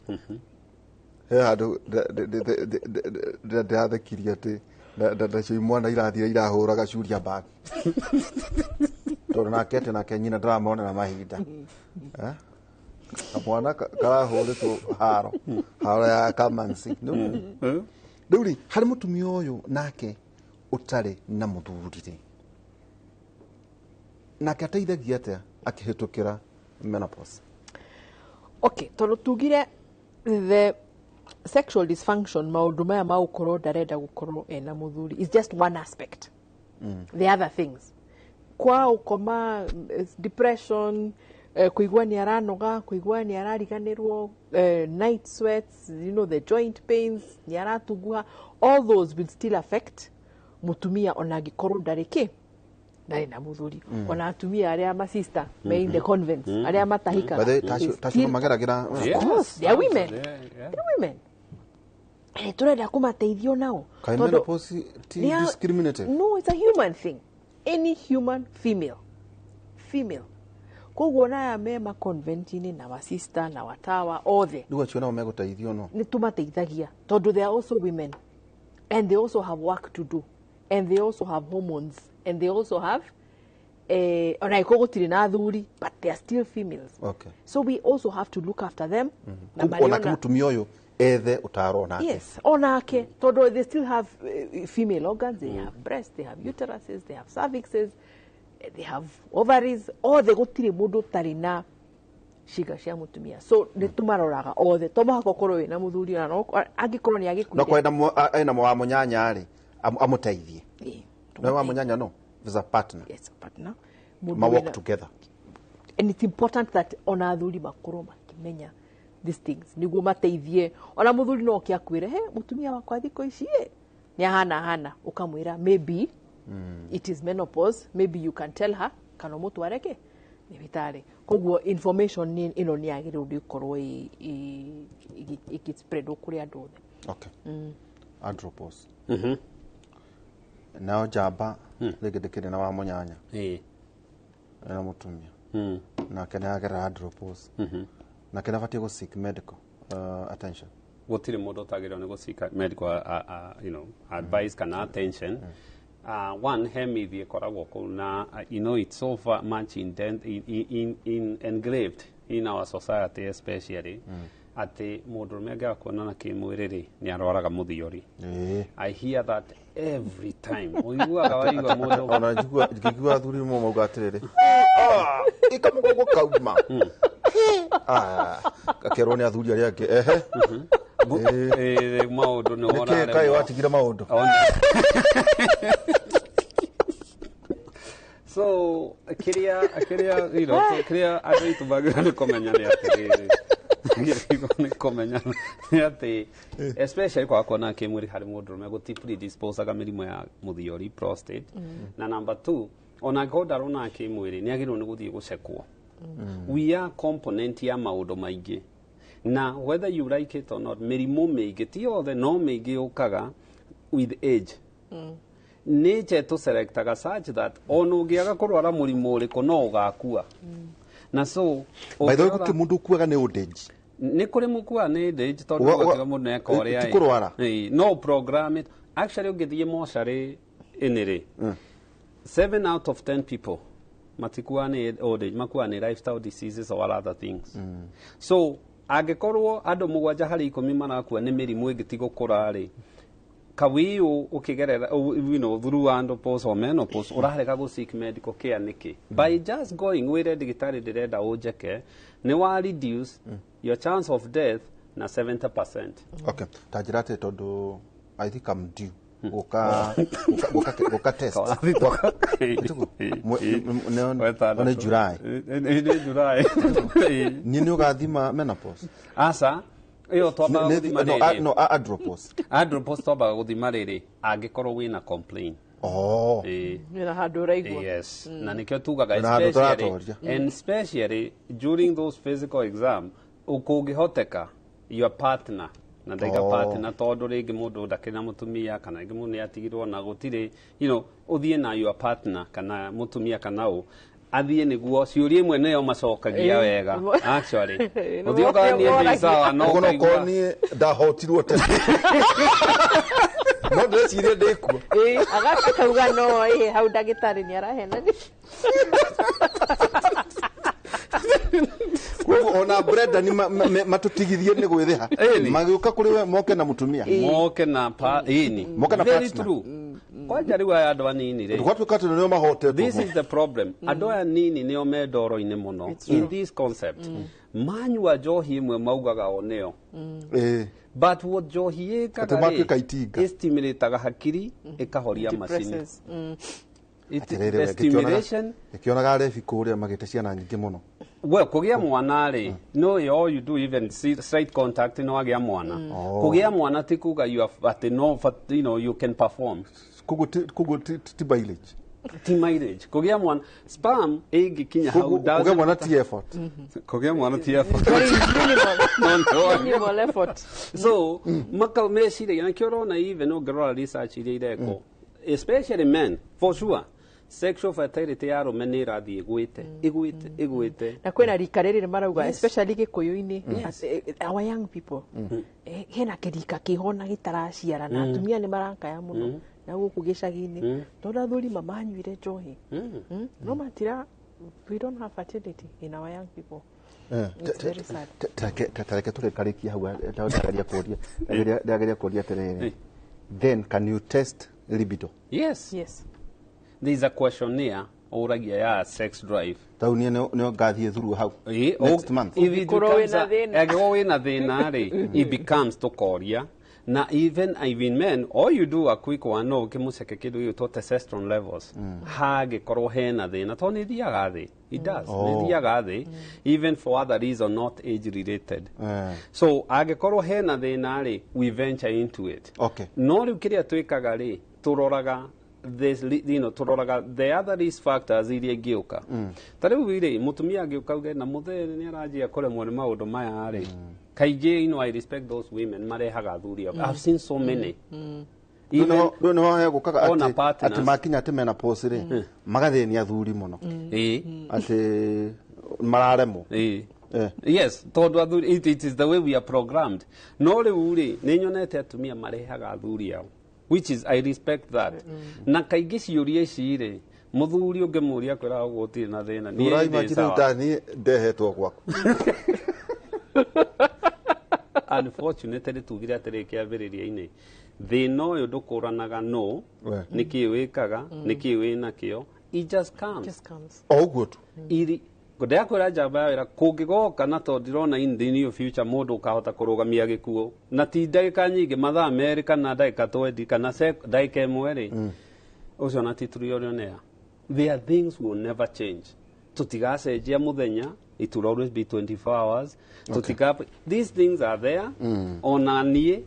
he handũ ndĩrathekirie atĩ nacio imwana irathire irahũraga curia bag, tondũ nake atĩ nake nyina ndaramonera mahinda. Eh? Kamwana karahũrĩtwo haro haro ya kamansi. Rĩu rĩ, harĩ mũtumia ũyũ nake ũtarĩ na mũthuri rĩ, nake ateithagia atĩa akĩhĩtũkĩra menopause? Okay, tondũ tugire the sexual dysfunction, maũndũ maya ma gũkorwo ndarenda gũkorwo ena mũthuri is just one aspect. The other things kwa ũkoma, depression, kũigua nĩ aranoga, kũigua nĩ arariganĩrwo, night sweats, the joint pains, nĩ aratunguha, all those will still affect mũtumia ona angĩkorwo ndarĩ kĩ, ndarĩ na mũthuri. Ona atumia arĩa masista me in the convents, arĩa matahikaga, By the way, they tacio mageragĩra. Of course, they are women. They are women. Turenda kũmateithio nao. Kaĩ Tondũ menopause ti discriminative? No, it's a human thing. Any human female. Koguo naya me maconvent-inĩ na masista na watawa othe, Rĩu acio nao megũteithio no nĩ tũmateithagia tondũ they are also women and they also have work to do and they also have hormones and they also have, ona ĩkorwo gũtirĩ na athuri, but they are still females. So we also have to look after them na Koguo onake marĩona- mũtumia ũyũ ethe ũtaro onake. Yes, onake, tondũ they still have female organs. They have breasts, they have uteruses, they have cervixes, they have ovaries. Othe gũtirĩ mũndũ ũtarĩ na Ciĩga cia mũtumia, so nĩ tũmaroraga othe, to mũhaka ũkorwo wĩna mũthuri, ona no angĩkorwo nĩ no agĩkuire. Kwenda ena wa mũnyanya rĩ, amũteithie. No wa mũnyanya, no there's a partner. Yes, a partner. Mũndũ Ma work wĩna- together. And it's important that ona athuri makorwo makĩmenya these things nĩguo mateithie. Ona mũthuri no oke akwĩre, "He, mũtumia wakwa thikũ ici ĩ nĩ ahana hana," ũkamwĩra maybe it is menopause, maybe you can tell her kana ũmũtware kĩ thibitarĩ. Koguo information ĩno nĩ yagĩrĩirwo nĩ gũkorwo ĩgĩ-spreadwo kũrĩ andũ othe. Okay. Andropause. Nao njamba rĩngĩ ndĩkĩrĩ na wa mũnyanya na mũtumia nake nĩ agerera andropause, nake nĩ abatiĩ gũ seek medical attention? Gũtirĩ mũndũ ũtagĩrĩirwo nĩ gũcika medical advice kana attention. One he mĩthiĩ ĩkoragwo kũu na it's so far much in engraved in our society, especially atĩ mũndũrũme angĩaga kuonana kĩmwĩrĩ rĩ, nĩ arwaraga mũthiori. I hear that every time. Ũiguaga waigua mũndũ Ona ngĩigua athuri mo mauga atĩrĩrĩ, "Ah, ĩka mũgongo kauma." Ah, gakerwo nĩ athuri arĩa angĩ, ehe. Maũndũ nĩ Nĩkĩ kaĩ watigire maũndũ? So kĩrĩa andũ aitũ magĩrĩirwo nĩ kũmenya nĩ atĩrĩrĩ, magĩrĩirwo nĩ kũmenya nĩ atĩ especially kwaga kuonana kĩmwĩrĩ harĩ mũndũrũme gũti predisposaga mĩrimũ ya mũthiori, prostate. Na number two, ona angĩkorwo ndaronaga kĩmwĩrĩ, nĩ agĩrĩirwo nĩ gũthiĩ gũcekwo. We are component ya maũndũ maingĩ, na whether you like it or not, mĩrimũ mĩingĩ, ti yothe, no mĩingĩ yũkaga with age. Nature tũselectaga such that ona ũngĩaga kũrwara mũrimũ ũrĩkũ, no ũgakua. Na so By the way, ũngĩrora- gũtirĩ mũndũ ũkuaga nĩ old age. Nĩ kũrĩ mũkua nĩ age, tondũ ũgatiga mũndũ neka ũrĩa ti kũrwara. Ĩ, no program it. Actually, ũngĩthiĩ mocarĩ ĩnĩ rĩ, 7 out of 10 people matikuaga nĩ old age, makuaga nĩ lifestyle diseases or other things. So angĩkorwo andũ 7 harĩ 10 marakua nĩ mĩrimũ ĩngĩ ti gũkũra rĩ, kawĩyũ ũkĩgerera through andropause or menopause, ũrarega gũ seek medical care nĩkĩ? By just going wĩre ndagĩtarĩ, "Ndĩrenda ũnjeke," nĩ wa reduce your chance of death na 70%. Okay, ta njĩra atĩ tondũ I think I'm due gũka gũka gũka test. Nĩ July. Nĩ July. Niĩ nĩ ũgathima menopause? Aca, ĩyo twambaga gũthima No, rĩrĩ. No, andropause. Andropause twambaga gũthima rĩrĩ angĩkorwo wĩna complain. Oh. Ĩĩ. Wĩna handũ ũraigua. Yes, na nĩkĩo tugaga Na handũ especially tũratoria. and especially during those physical exam, kũngĩhoteka your partner, na ndaiga partner tondũ rĩngĩ mũndũ ndakĩrĩ na mũtumia, kana rĩngĩ mũndũ nĩ atigirwo na gũtirĩ, ũthiĩ na your partner kana mũtumia kana ũ athiĩ, nĩguo ciũria imwe nĩyo macokagia wega. Actually, ũthiĩ ũkaga niĩ ndĩ sawa, no Ũguo no ũkaigua korwo niĩ ndahotirwo tene, no ndĩreciria ndĩkuo. Ĩ, agakauga no ĩ hau ndagĩtarĩ nĩ arahenania. Koguo ona Brenda ni matũtigithie nĩ gwĩthĩha magĩũka kũrĩ we, moke na mũtumia. Moke na pa ĩni. Moke na Very partner. true. Kwanja rĩu aya andũ anini rĩ, Gwatuĩka atĩ nĩo mahotetwo. This is the problem. Andũ aya nini nĩo me ndoro-inĩ mũno in this concept. Manyua njohi ĩmwe maugaga o nĩo. But what njohi ĩkaga Atĩ matuĩka rĩ, itinga. ĩstimulataga hakiri, ĩkahoria macini. Depresses. Atĩrĩrĩ The we, stimulation. ngĩkĩonaga arebi kũrĩa magĩte ciana nyingĩ mũno. Well, kũgĩa mwana rĩ, no all you do, even see, straight contact, no agĩa mwana. Oh. Kũgĩa mwana ti kuga you are, atĩ no you can perform. Koguo ti mileage. Ti mileage kũgĩa mwana. Sperm ĩngĩkinya hau Koguo kũgĩa mwana ti effort. Kũgĩa mwana ti effort. Very minimal. No. Minimal effort. So maka meciragia nakĩo ũrona, even ũngĩrora research iria irekwo, especially men, for sure sexual fertility ya arũme nĩ ĩrathiĩ ĩgwĩte, ĩgwĩte, ĩgwĩte. Na kwĩna rika rĩrĩ marauga, especially gĩkũyũ-inĩ, our young people, hena kĩrika kĩho na gĩtaraciara, na atumia nĩ marakaya mũno na gũkũ gĩcagi-inĩ tondũ athuri mamanyuire njohi. No matira, we don't have fertility in our young people. It's very sad. Tareke tũrĩkarĩkia hau. Ndageria kũria, ndageria kũria atĩrĩrĩ, then can you test libido? Yes. Yes. There is a questionnaire ũragia ya sex drive. Tau niĩ nĩ ngathiĩ through hau next month. If it becomes angĩkorwo wĩna thĩna rĩ, it becomes tũkoria. Na even men, all you do a quick one, no ũkĩmũceke kĩndũ gĩgwĩtwo testosterone levels, hangĩkorwo hena thĩna, tondũ nĩ ithiaga thĩ. It does. Nĩ ithiaga thĩ, even for other reason not age related. So angĩkorwo hena thĩna rĩ, we venture into it. No rĩu kĩrĩa twĩkaga rĩ, tũroraga this, tũroraga the other risk factors iria ingĩũka. Ta rĩu rĩ, mũtumia angĩũka uge na mũthee nĩ aranjia kũremwo nĩ maũndũ maya rĩ, kaingĩ, I respect those women marehaga athuri ao. I've seen so many. Rĩu nĩho hegũkaga Ona atĩ partners. Atĩ makinya atĩ mena pause rĩ, magathĩnia athuri mũno atĩ mararemwo. Yes, tondũ athuri, it is the way we are programmed. No rĩu rĩ, nĩ nyonete atumia marehaga athuri ao, which is I respect that. Na kaingĩ ciũria ici rĩ, mũthuri ũngĩmũria kwĩraga ũguo gũtirĩ na thĩna. Niĩ ndĩ Ũraimagine sawa. ta niĩ ndehetwo gwaku. Unfortunately, tugire atĩrĩ kĩambĩrĩria-inĩ, thĩna ũyũ ndũkũranaga no nĩkĩĩ wĩkaga, nĩkĩĩ wĩnakĩo, it just comes. Just comes. O ũguo tu. Iri ndakwĩra njamba ya wĩra kũngĩgoka, na tondũ ndĩrona in the near future mũndũ ũkahota kũrũgamia gĩkuũ na ti ndagĩka nyingĩ, mathaa 2 kana ndagĩka 20 kana ndagĩka 1 rĩ, ũcio na ti trillionaire. There are things will never change. Tũtigacenjia mũthenya, it will always be 24 hours. Tũtiga, these things are there. Ona niĩ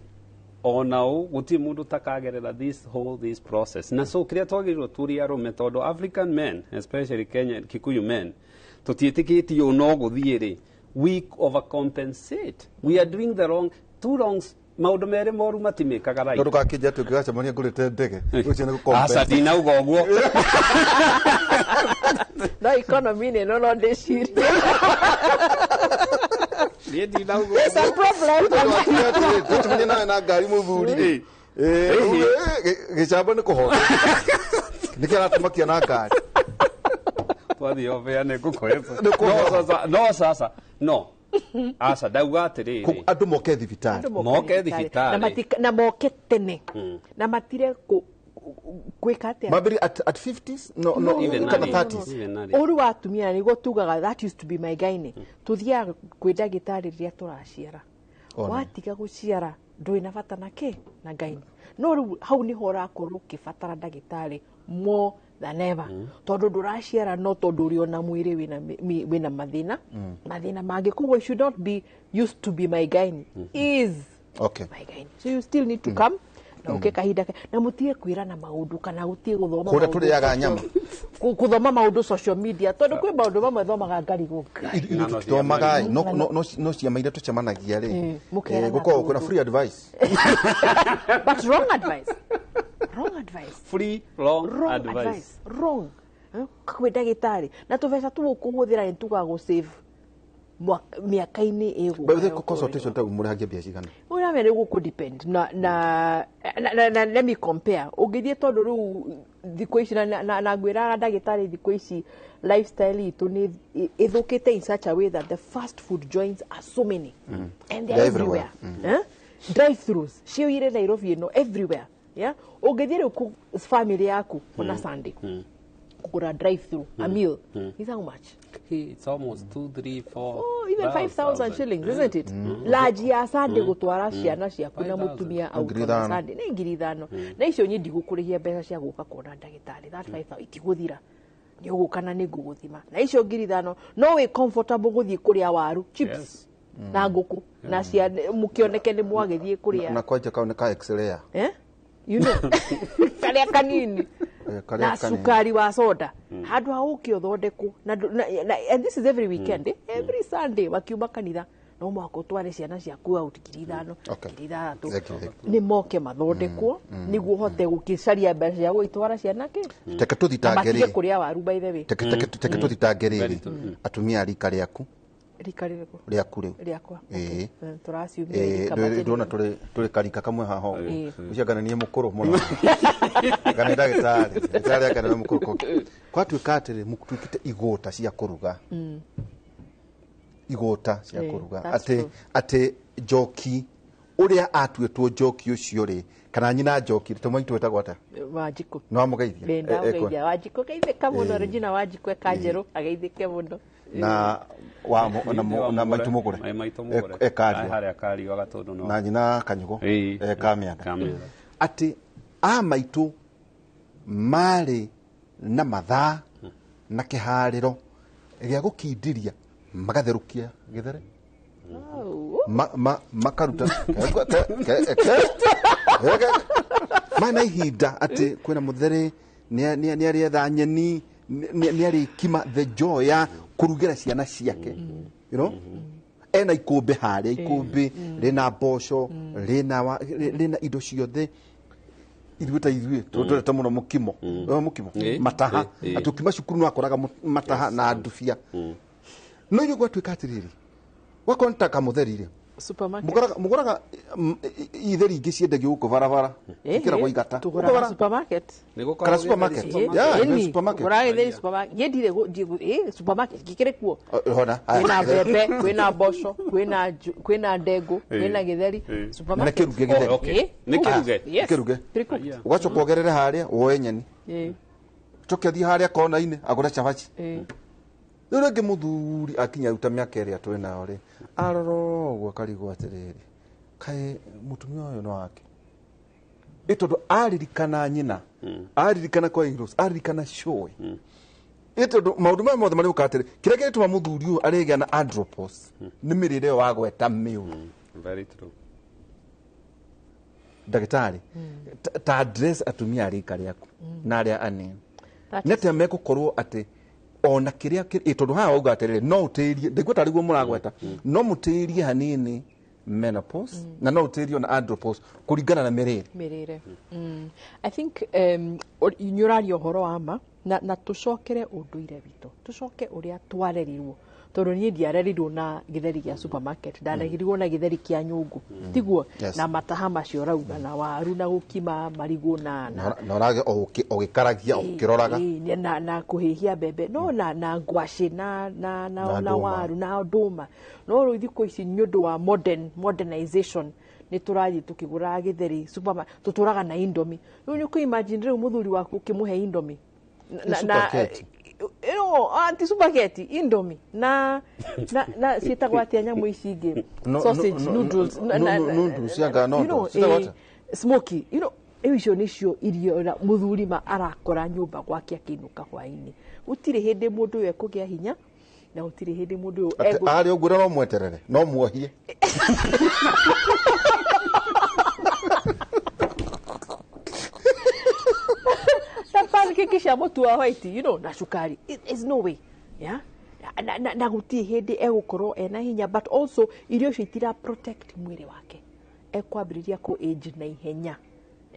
ona ũ gũtirĩ mũndũ takagerera this whole this process. Na so kĩrĩa twagĩrĩirwo tũrĩ arũme, tondũ African men, especially Kenya Kikuyu men, tũtiĩtĩkĩtie ũũ no gũthiĩ rĩ, we overcompensate. We are doing the wrong two wrongs, maũndũ merĩ moru matimĩkaga right. No ndũgakĩnjia atĩ ũngĩgacemania ngũrĩte ndege ũcio nĩ Aca, gũcompensate. ndinauga ũguo. No economy-inĩ ĩno no ndĩcirie. Niĩ ndinauga. There's a problem. Tũcemania nawe na ngari mũthuri rĩ, gĩcambo nĩ kũhota nĩkĩ aratũmakia na ngari. Twathiĩ obeane ngũkũhe. Nĩ No sasa, no sasa, no aca, ndauga atĩrĩrĩ, andũ moke thibitarĩ. Andũ moke Na thibitarĩ. Na moke tene na matire gwĩka atĩa. Mambĩrĩrie at 50s, no, Even kana early. 30s. Even early. Ũru wa atumia nĩguo tugaga that used to be my gynae. Tũthiaga kwĩ ndagĩtarĩ rĩrĩa tũraciara. Ona. Watiga gũciara ndũrĩ na bata na kĩ na gynae. No rĩu hau nĩho ũrakorwo ũkĩbatara ndagĩtarĩ more than ever, tondũ ndũraciara no tondũ ũrĩ ona mwĩrĩ wĩna mathĩna mangĩ. Koguo it should not be used to be my gynae, is my gynae. So you still need to come na ũke kahinda na mũtige kwĩrana maũndũ kana gũtige gũthoma Kũrĩa maũndũ tũrĩaga nyama. Gũthoma maũndũ social media, tondũ kwĩ maũndũ mamwe thomaga ngarigwo. Ithuĩ tũtithomaga ĩ, no ciama iria tũcemanagia rĩ, Mũkerana gũkoragwo kwĩna maũndũ. free advice. But wrong advice, wrong advice. Free wrong, Wrong advice. advice, wrong. Kwĩ ndagĩtarĩ na tũbeca tũu ũkũhũthĩra nĩ tugaga gũsave mĩaka-inĩ By the way, ĩgũka. consultation ta mũrĩhagia mbia cigana? Ũramenya rĩu gũkũ depend na let me compare ũngĩthiĩ, tondũ rĩu thikũ ici na ngwĩraga ndagĩtarĩ, thikũ ici lifestyle itũ nĩ ĩthũkĩte in such a way that the fast food joints are so many and they're They're everywhere. everywhere. Eh? Drive throughs ciũire Nairobi ĩno everywhere, yeah? Ũngĩthiĩ rĩu family yaku ona Sunday kũgũra drive through a meal is how much? It's almost 2, 3, 4. Oh, even 5,000 shillings, isn't it? Large ya Sunday gũtwara ciana ciaku na 5,000. mũtumia out 5,000. on a Sunday nĩ 5,000. Na icio niĩ ndigũkũrĩhia mbeca cia gũka kuona ndagĩtarĩ. That 5,000 itigũthira, nĩ ũgũka na nĩ ngũgũthima na icio 5,000. No wĩ comfortable gũthiĩ kũrĩa waru chips na ngũkũ na ciana mũkĩoneke nĩ mwagĩthiĩ kũrĩa. Na kwanja kau nĩ ka x-ray. Eh? You know, karĩa kanini Karĩa na kanini. cukari wa soda handũ ha ũke ũthondekwo and this is every weekend, eh? Every Sunday wakiuma kanitha no mũhaka ũtware ciana ciaku out 5,000, 6,000. Thank you, thank you. Nĩ moke mathondekwo nĩguo ũhote gũkĩcaria mbeca cia gũgĩtwara ciana kĩ Teke na tũthitange matige rĩ, kũrĩa waru, by the way. teke tũthitange rĩrĩ atumia a rika rĩaku. Rika rĩrĩkũ? Rĩaku rĩu. Rĩakwa? Ĩĩ. Tũraciumia rika Ndĩrona tũrĩ karika kamwe haha ũguo. Ĩĩ. Ũcio anga nĩ niĩ mũkũrũ mũno, anga nĩ ndagĩtarĩ anga nĩwe mũkũrũ. Kwatuĩka atĩrĩ, mũtuĩkĩte igũta cia kũruga, igũta cia Ĩĩ, kũruga, that's atĩ true. atĩ njoki Ũrĩa atuĩtwo njoki ũcio rĩ, kana nyina njoki tũ maitũ wetagwo atĩa? Wanjikũ. Nĩ wamũgeithia? Ndamũgeithia. Wanjikũ geithĩka mũno. Regina Wanjikũ ekanjerũ ageithĩke mũno. Na wa na maitũ mũgũre ekario kario gatundu no na nyina kanyugo kamianda atĩ a maitũ marĩ na mathaa na kĩharĩro gĩa gũkindiria magatherũkia gĩthere makaruta mana ihinda atĩ kwĩna mũthere nĩ arĩetha nyeni nĩ arĩkima the joy ya kũrugĩra ciana ciake, you know, ena ikũmbĩ harĩa ikũmbĩ rĩna mboco rĩna indo ciothe. Ithuĩ ta ithuĩ twendete mũno mũkimo, mũkimo mataha, atĩ ũkima cukuru no akoraga mataha na ndubia. No inyuĩ gwatuĩka atĩrĩrĩ, wakorwo nĩ ta kamũtheri rĩ, mũgũraga itheri ingĩ ciendagio gũkũ barabara cikĩragwo igata tũgũraga supermarket kana supermarket. Yeah, supermarket ũgũraga gĩtheri supermarket. Niĩ ndirĩ supermarket gĩkĩrĩ kuo, hona kwĩna mbembe, kwĩna mboco, kwĩna ndengũ, kwĩna gĩtheri supermarket. Nĩ kĩruge gĩtheri, nĩ kĩruge, nĩ kĩruge. Ũgacoka ũgerere harĩa woe nyeni, ũcoke ũthiĩ harĩa kona-inĩ agũre cabaci. Rĩu rĩngĩ mũthuri akinya ruta mĩaka ĩrĩa twĩ nayo rĩ, arora ũguo akarigwo atĩrĩrĩ, kaĩ mũtumia ũyũ no wake? Ĩ tondũ aririkana nyina, aririkana kwa Heroes, aririkana cũĩ. Ĩ tondũ maũndũ maya mothe marĩũka atĩrĩ, kĩrĩa kĩrĩtũma mũthuri ũyũ arĩgĩa na andropause nĩ mĩrĩre ĩyo wagweta mĩũru. Very true. Ndagĩtarĩ, ta address atumia a rika rĩaku na arĩa anini, nĩ atĩa megũkorwo atĩ ona kĩrĩa tondũ haha wauga atĩrĩrĩ no ũtĩrie, ndaigua tarĩ guo mũragweta, no mũtĩrie hanini menopause na no ũtĩrie ona andropause kũringana na mĩrĩre. I think nĩ ũraria ũhoro wa ma na tũcokere ũndũire witũ, tũcoke ũrĩa twarerirwo, tondũ niĩ ndiarerirwo na gĩtheri gĩa supermarket, ndarerirwo na gĩtheri kĩa nyũngũ, tiguo, na mataha macio ũrauga, na waru na gũkima marigũ na ũrage ũgĩkaragia ũkĩroraga na kũhĩhia mbembe no na ngwacĩ na waru na ndũma. No rĩu thikũ ici nĩ ũndũ wa modernization nĩ tũrathiĩ tũkĩgũraga gĩtheri supermarket, tũtũraga na Indomie. Rĩu nĩ ũkũ-imagine rĩu mũthuri waku ũkĩmũhe Indomie na anti supermarket Indomie na ciĩtagwo atĩa nyamũ ici ingĩ, sausage noodles, noodles cia noodles ciĩtagwo atĩa, smoky, you know, icio nĩcio irio mũthuri ma arakora nyũmba gwake akĩinũka hwaĩ-inĩ. Gũtirĩ hĩndĩ mũndũ ũyũ ekũgĩa hinya, na gũtirĩ hĩndĩ mũndũ ũyũ arĩ ũguo no mweterere no muohie. Pancake cia mũtu wa white, you know, na cukari, there's no way, yeah, na gũtirĩ hĩndĩ egũkorwo ena hinya. But also irio icio itira protect mwĩrĩ wake, ekwambĩrĩria kũ age na ihenya,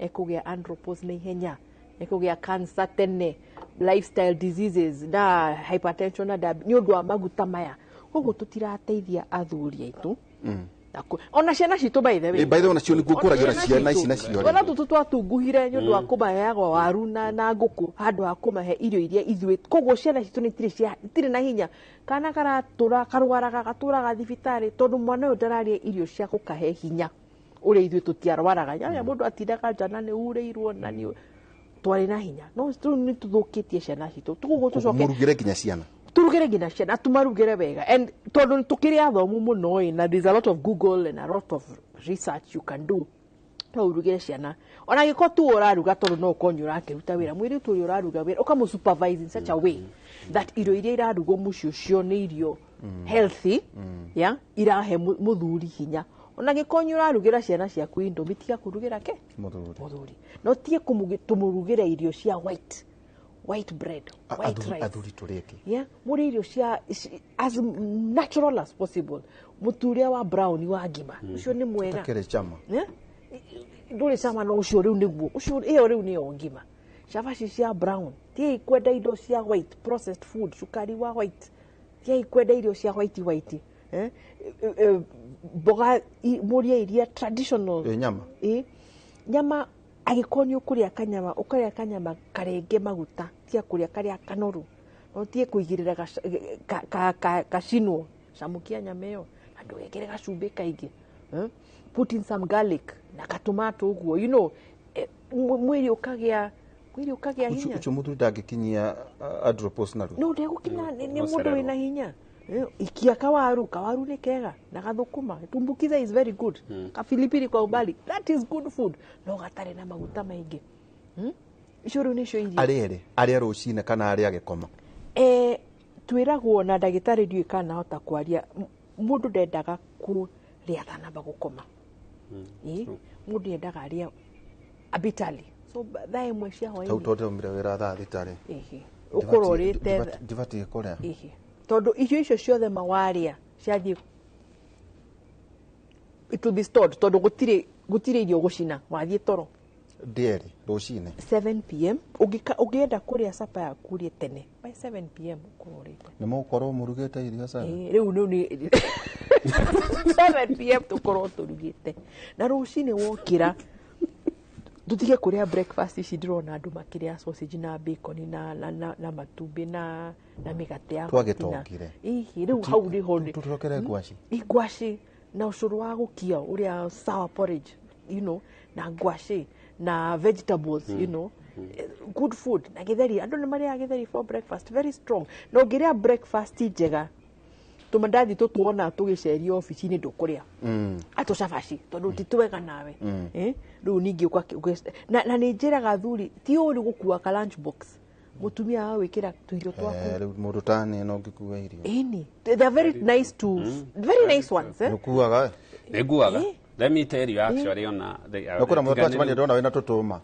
ekũgĩa andropause na ihenya, ekũgĩa cancer tene, lifestyle diseases na hypertension na diabetes nĩ ũndũ wa maguta maya. Koguo tũtirateithia athuri aitũ ona ciana citũ, by the way, by the way, nacio nĩguo ngũragia ciana ici nacio ona tũtũ twatunguhire nĩ ũndũ wa kũmaheaga waru na ngũkũ handũ ha kũmahe irio iria ithuĩ. Koguo ciana citũ nĩ itirĩ na hinya, kana karatũra karwaraga gatũraga thibitarĩ tondũ mwana ũyũ ndararĩa irio cia gũkahe hinya ũrĩa ithuĩ tũtiarwaraga. Yaani mũndũ atindaga nja na nĩ urĩirwo na nĩ twarĩ na hinya, no rĩu nĩ tũthũkĩtie ciana citũ. Koguo tũcoke mũrugĩre nginya ciana, turugire nginya ciana, tumarugire wega. And tondũ tukĩrĩ athomu mũno ĩ, na there's a lot of Google and a lot of research you can do, no urugire ciana ona gĩko tu ũraruga, tondũ no ũkorwo nĩ ũrakĩruta wĩra mwĩrĩ ũrĩa ũraruga wĩra ũkamũ supervise in such a way that irio iria irarugwo mũciĩ ũcio nĩ irio healthy, yeah, irahe mũthuri hinya. Ona gĩko nĩ ũrarugĩra ciana ciaku Indomie, tiga kũrugĩra ke mũthuri, no tige tũmũrugĩre irio cia white bread, white rice. Athuri tũrĩke, yeah, mũrĩe irio cia as natural as possible. Mũtu ũrĩa wa brown wa ngima ũcio nĩ mwega, ũtakĩrĩ cama, yeah, ndũrĩ cama, no ũcio rĩu nĩguo ũcio ĩyo rĩu nĩyo ngima. Cabaci cia brown, tigai kwenda indo cia white processed food, cukari wa white, tigai kwenda irio cia white white, mboga mũrĩe iria traditional. Nyama, nyama angĩkorwo nĩ ũkũrĩa kanyama, ũkarĩa kanyama karenge maguta, tiga kũrĩa karĩa kanoru, no tige kũigĩrĩra kacinwo, camũkia nyama ĩyo na ndũgekĩre gacumbĩ kaingĩ. Put in some garlic na katomato ũguo, you know, mwĩrĩ ũkagĩa, mwĩrĩ ũkagĩa hinya. Ũcio mũthuri ndangĩkinyia andropause narua. No ndegũkinya, nĩ No mũndũ cererwo. wĩna hinya. Ikia kawaru, kawaru nĩ kega na gathũkũma, tumbukiza is very good. Kapilipili kwa umbali, that is good food, no gatarĩ na maguta maingĩ. Icio rĩu nĩcio irio. Arĩere arĩa rũcinĩ kana arĩa agĩkoma? Twĩragwo na ndagĩtarĩ, ndiũĩ kana hota kwaria, mũndũ ndendaga kũrĩa atanamba gũkoma. Mũndũ endaga arĩa a bit early, so thaa 1 cia Tau hwaĩ-inĩ. tondũ ndaumire wĩra thaa 6 rĩ, Ũkorwo ũrĩte ndibatiĩ kũrĩa. Ĩhĩ, tondũ irio icio ciothe mawarĩa ciathiĩ, it will be stored, tondũ gũtirĩ irio gũcina wathiĩ toro. Ndĩerĩ rũcinĩ. 7 p.m. Ũngĩenda kũrĩa sapa yaku ũrĩe tene, by 7 p.m. ũkorwo ũrĩte. Nĩ mũgũkorwo mũrugĩte irio seven? Rĩu nĩ 7 p.m. tũkorwo tũrugĩte, na rũcinĩ wokĩra tũtige kũrĩa breakfast ici ndĩrona andũ makĩrĩa, sausage na bacon na matumbĩ na mĩgate ya gũtina. Twagĩtongire. Ihi, rĩu hau nĩho nĩ Tũcokere ngwaci. Ngwaci na ũcũrũ wa gũkia ũrĩa, sour porridge, you know, na ngwaci na vegetables, you know, good food na gĩtheri. Andũ nĩ marĩaga gĩtheri for breakfast, very strong. Na ũngĩrĩa breakfast njega, tũmandathi tũtuona tũgĩcerio obici-inĩ ndũkũrĩa, atũcabaci, tondũ ti twega nawe. Rĩu ningĩ na nĩ njĩraga athuri ti ũru gũkua ka lunch box, mũtumia wa gwĩkĩra tũirio twaku. Rĩu mũndũ tani no ngĩkua irio. Ĩni, they are very nice to very nice ones, eh? Nĩũkuaga? Nĩnguaga. Let me tell you, actually, ona No kwĩna mũndũ twacemania ndĩrona wĩna tũtũma.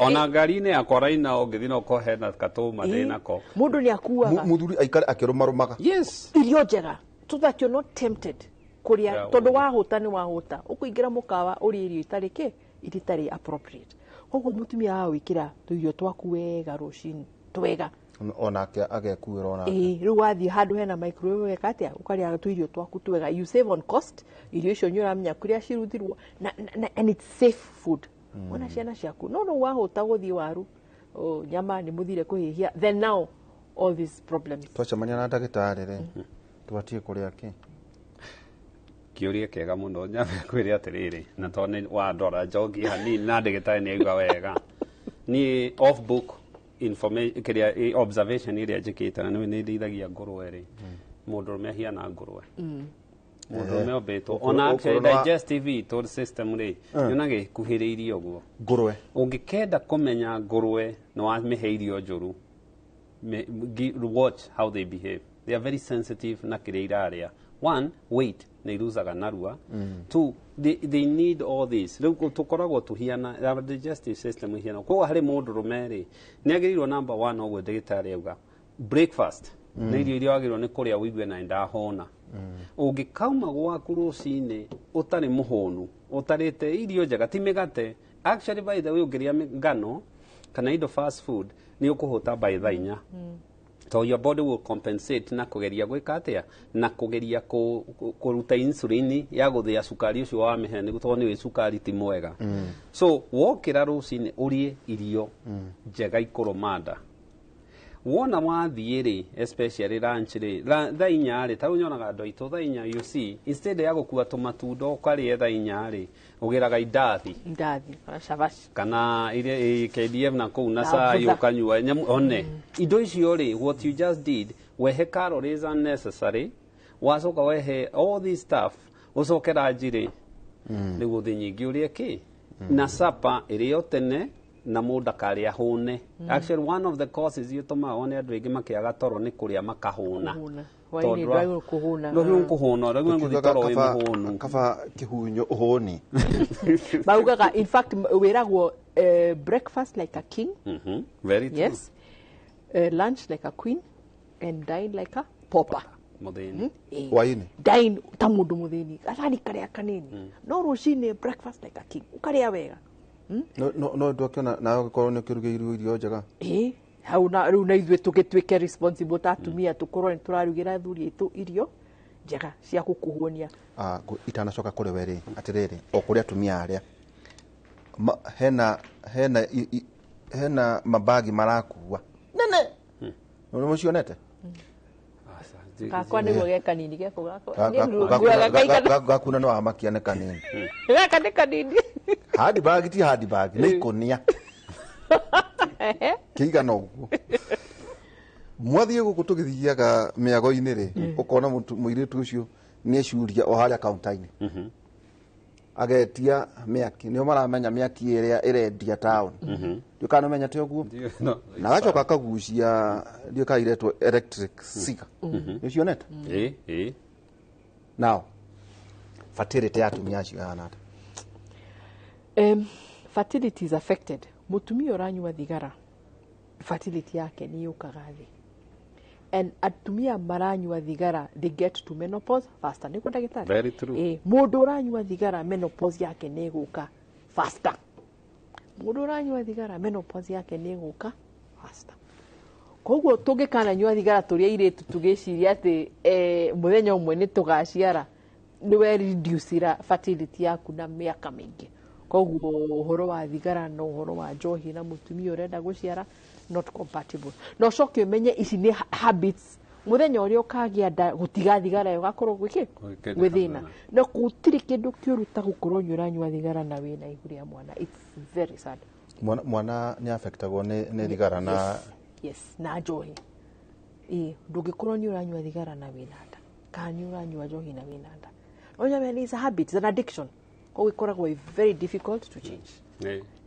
Ona ngari-inĩ yakwa raina ũngĩthiĩ no ko hena katũma ndĩnako. Mũndũ nĩ akuaga. Mũthuri aikare akĩrũmarũmaga. Yes. Irio njega so that you're not tempted kũrĩa, tondũ wahũta nĩ wahũta, ũkũingĩra mũkawa ũrĩe irio itarĩ kĩ, irio itarĩ appropriate. Koguo mũtumia wa gwĩkĩra tũirio twaku wega rũcinĩ, twega. Onake agekuĩra onake. Ĩĩ, rĩu wathiĩ handũ hena microwave weka atĩa, ũkarĩa tũirio twaku twega, you save on cost. Irio icio nĩ ũramenya kũrĩa cirutirwo na and it's safe food. Ona ciana ciaku no wahũta gũthiĩ waru, oh, nyama nĩ mũthire kũhĩhia, then now all these problems. Twacemania na ndagĩtarĩ rĩ, tũbatiĩ kũrĩa kĩ? Kĩũria kĩega mũno. Nyambe kwĩre atĩrĩrĩ, na tondũ nĩ wandora njoki hanini na ndagĩtarĩ nĩ aigua wega, niĩ off book information, kĩrĩa observation ĩrĩa njĩkĩte, na nĩ ndeithagia ngũrwe rĩ, mũndũrũme ahiana ngũrwe. Mũndũrũme ombĩtwo ona actually digestive itũ system rĩ, yonaga ĩkuhĩrĩirie ũguo. Ngũrwe. Ũngĩkenda kũmenya ngũrwe nĩ wamĩhe irio njũru, watch how they behave. They are very sensitive na kĩrĩa irarĩa. One, weight nĩ iruzaga narua. Two, they need all this. Rĩu tũkoragwo tũhiana, our digestive system ihiana. Koguo harĩ mũndũrũme rĩ, nĩ agĩrĩirwo number one, ũguo ndagĩtarĩ auga, breakfast nĩ irio iria wagĩrĩirwo nĩ kũrĩa ũigue na ndahũna. Ũngĩkauma gwaku rũcinĩ ũtarĩ mũhũnu, ũtarĩte irio njega, ti mĩgate. Actually, by the way, ũngĩrĩa ngano kana indo fast food, nĩ ũkũhũta by thaa 4, so your body will compensate na kũgeria gwĩka atĩa, na kũgeria kũruta insulin ya gũthĩa cukari ũcio wamĩhe, nĩguo tondũ nĩũĩ cukari ti mwega. So wokĩra rũcinĩ ũrĩe irio njega ikũrũma nda. Wona wathiĩ rĩ, especially lunch rĩ, thaa 4 rĩ, ta rĩu nyonaga andũ aitũ thaa 4, you see, instead ya gũkua tũmatunda ũkarĩe thaa 4 rĩ, ũgĩraga indathi. Ndathi kana cabaci. Kana iria KDF na kũu na Na cai butha. ũkanyua nyamũ one indo icio rĩ, what you just did, wehe calories unnecessary, wacoka wehe all this stuff, ũcoke ranji rĩ, rĩu ũthĩ nyingĩ ũrĩe kĩ na sapa ĩrĩo tene na mũndũ akarĩa hũne. Actually, one of the causes itũmaga wone andũ aingĩ makĩaga toro nĩ kũrĩa makahũna. Kũhũna. Hwaĩ-inĩ Tondũ ndwagĩrĩirwo kũhũna. Ndwagĩrĩirwo kũhũna, ndwagĩrĩirwo gũthiĩ Tukiugaga toro wĩ kaba- mũhũnu. Kaba kĩhunyo ũhũni. Maugaga, in fact, wĩragwo breakfast like a king. Very true. Yes, lunch like a queen and dine like a pauper. Mũthĩni. Hwaĩ-inĩ. Dine ta mũndũ mũthĩni, gathani karĩa kanini, no rũcinĩ breakfast like a king, ũkarĩa wega. No ndwakĩona nawe ũgĩkorwo nĩ ũkĩrugĩirwo irio njega. Ĩ, hau na rĩu na ithuĩ tũgĩtuĩke responsible ta atumia, tũkorwo nĩ tũrarugĩra athuri aitũ irio njega cia gũkũhũnia. Ah, itanacoka kũrĩ we rĩ, atĩrĩrĩ, o kũrĩ atumia arĩa hena mabagi marakua nene, nĩ mũcionete? Aca, Gakwa nĩguo ge kanini geko gakwa. Niĩ nguaga kaigana. Gakuna nĩ wamakia nĩ kanini. Gaka nĩ kanini. Handbag ti handbag, nĩ ikũnia. Kĩigana ũguo. Mwathiĩ gũkũ tũgĩthiaga mĩago-inĩ rĩ, ũkona mũirĩtu ũcio nĩ ecuria o harĩa kaunta-inĩ. Agetia mĩaki, nĩo maramenya mĩaki ĩrĩa ĩrendia town. Ndiũĩ kana nĩũmenyete ũguo? Na agacoka akagucia ndiũĩ kana iretwo electric cigar. Nĩũcionete? Ĩĩ. Now, fertility ya atumia acio ĩhana atĩa? Fertility is affected. Mũtumia ũranyua thigara, fertility yake nĩ yũkaga thĩ. And atumia maranyua thigara, they get to menopause faster. Nĩguo ndagĩtarĩ? Very true. Mũndũ ũranyua thigara, menopause yake nĩ ĩgũka faster. Mũndũ ũranyua thigara, menopause yake nĩ ĩgũka faster. Koguo tũngĩkananyua thigara tũrĩ airĩtu tũgĩciria atĩ mũthenya ũmwe nĩ tũgaciara, nĩ reducira fertility yaku na mĩaka mĩingĩ. Koguo ũhoro wa thigara na ũhoro wa njohi na mũtumia ũrenda gũciara not compatible. Na ũcoke ũmenye ici nĩ habits. Mũthenya ũrĩa ũkagĩa nda gũtiga thigara ĩyo ũgakorwo gwĩkĩ? Gwĩ thĩna. Na gũtirĩ kĩndũ kĩũru ta gũkorwo nĩ ũranyua thigara na wĩna ihu rĩa mwana. It's very sad. Mwana nĩ affectagwo nĩ thigara na yes, na njohi. Ndũngĩkorwo nĩ ũranyua thigara na wĩna nda, kana nĩ ũranyua njohi na wĩna nda. Ũnyamenya it's a habit, it's an addiction. Koguo ĩkoragwo ĩ very difficult to change.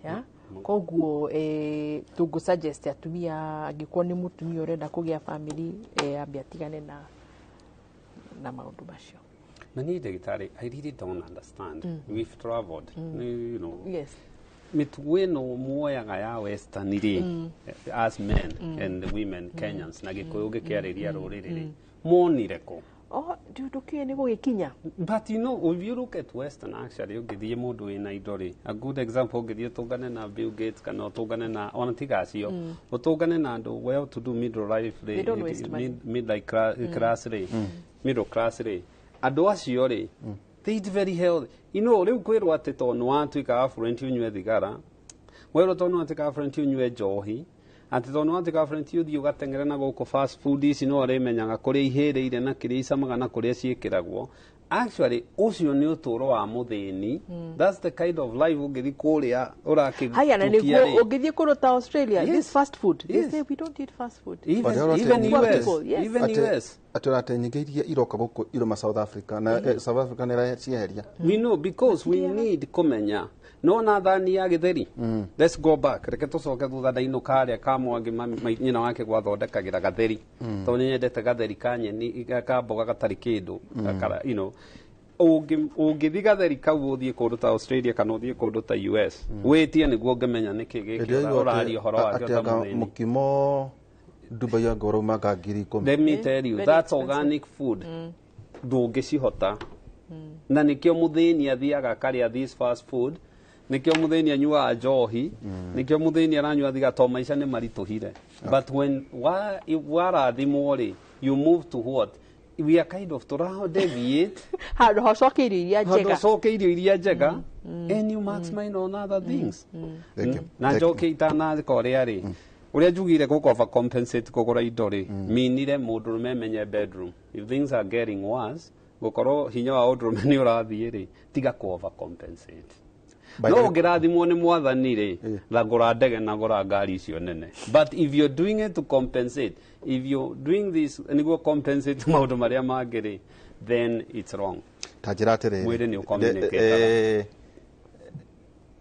Yeah? Koguo tũngũ suggest atumia, angĩkorwo nĩ mũtumia ũrenda kũgĩa family, ambe atigane na maũndũ macio. Na niĩ ndagĩtarĩ, I really don't understand. We've traveled. You know. Yes. Mĩtugo ĩno muoyaga ya western rĩ, as men and women Kenyans, na Gĩkũyũ gĩkĩarĩria rũrĩrĩ rĩ, monire kũ? Oh, ndũkĩũĩ nĩ gũgĩkinya. But you know, if you look at Western actually, ũngĩthiĩ mũndũ wĩna indo rĩ, a good example, ũngĩthiĩ ũtũngane na Bill Gates kana ũtũngane na, ona tiga acio, ũtũngane na andũ well to do middle life rĩ, They don't waste money. Middle class rĩ, middle class rĩ, andũ acio rĩ, they eat very healthy. You know, rĩu kwĩrwo atĩ tondũ nĩ watuĩka affluent ũnyue thigara, werwo tondũ nĩ watuĩka affluent ũnyue njohi, atĩ tondũ nĩ watuĩka affluent ũthiĩ ũgateng'ere na gũkũ fast food ici no ũrĩmenyaga kũrĩa ihĩrĩire na kĩrĩa icamaga na kũrĩa ciĩkĩragwo. Actually, ũcio nĩ ũtũũro wa mũthĩni. That's the kind of life ũngĩthiĩ kũrĩa ũrakĩtukia. Haya, na nĩguo ũngĩthiĩ kũndũ ta Australia, this fast food, they say we don't eat fast food. Even US, even US. Atĩ ũrate nyingĩ iria iroka gũkũ iroma South Africa na South Africa nĩ ĩracieheria. We know because we need kũmenya. No na thani ya gĩtheri. Let's go back. Reke tũcoke thutha ndainũka harĩa ka Mwangi nyina wake gwathondekagĩra gatheri. Tondũ nĩ nyendete gatheri ka nyeni ka mboga gatarĩ kĩndũ. You know, ũngĩthiĩ gatheri kau ũthiĩ kũndũ ta Australia kana ũthiĩ kũndũ ta US, wĩtie nĩguo ũngĩmenya nĩkĩ gĩkĩ ũraria ũhoro wakĩo ta mũthĩni. Mũkimo Dubai anga ũraumaga 10,000. Let me tell you, that's organic food. Ndũngĩcihota. Na nĩkĩo mũthĩni athiaga akarĩa this fast food, nĩkĩo mũthĩni anyuaga njohi, nĩkĩo mũthĩni aranyua thigara tondũ maica nĩ maritũhire. But when warathimwo rĩ, you move to what? We are kind of tũra deviate. Handũ hocoke irio iria njega. Handũ hocoke irio iria njega, and you maximize on other things. Na njoke itanaka ũrĩa rĩ, ũrĩa njugire gũkũ over compensate kũgũra indo rĩ, minire mũndũrũme menye bedroom. If things are getting worse, gũkorwo hinya wa ũndũrũme nĩ ũrathiĩ rĩ, tiga kũ over compensate. No ũngĩrathimwo nĩ mwathani rĩ, na gũra ndege na gũra ngari icio nene. But if you're doing it to compensate, if you're doing this nĩguo compensate maũndũ marĩa mangĩ rĩ, then it's wrong. Ta njĩra atĩrĩrĩ, mwĩrĩ nĩ ũcommunicate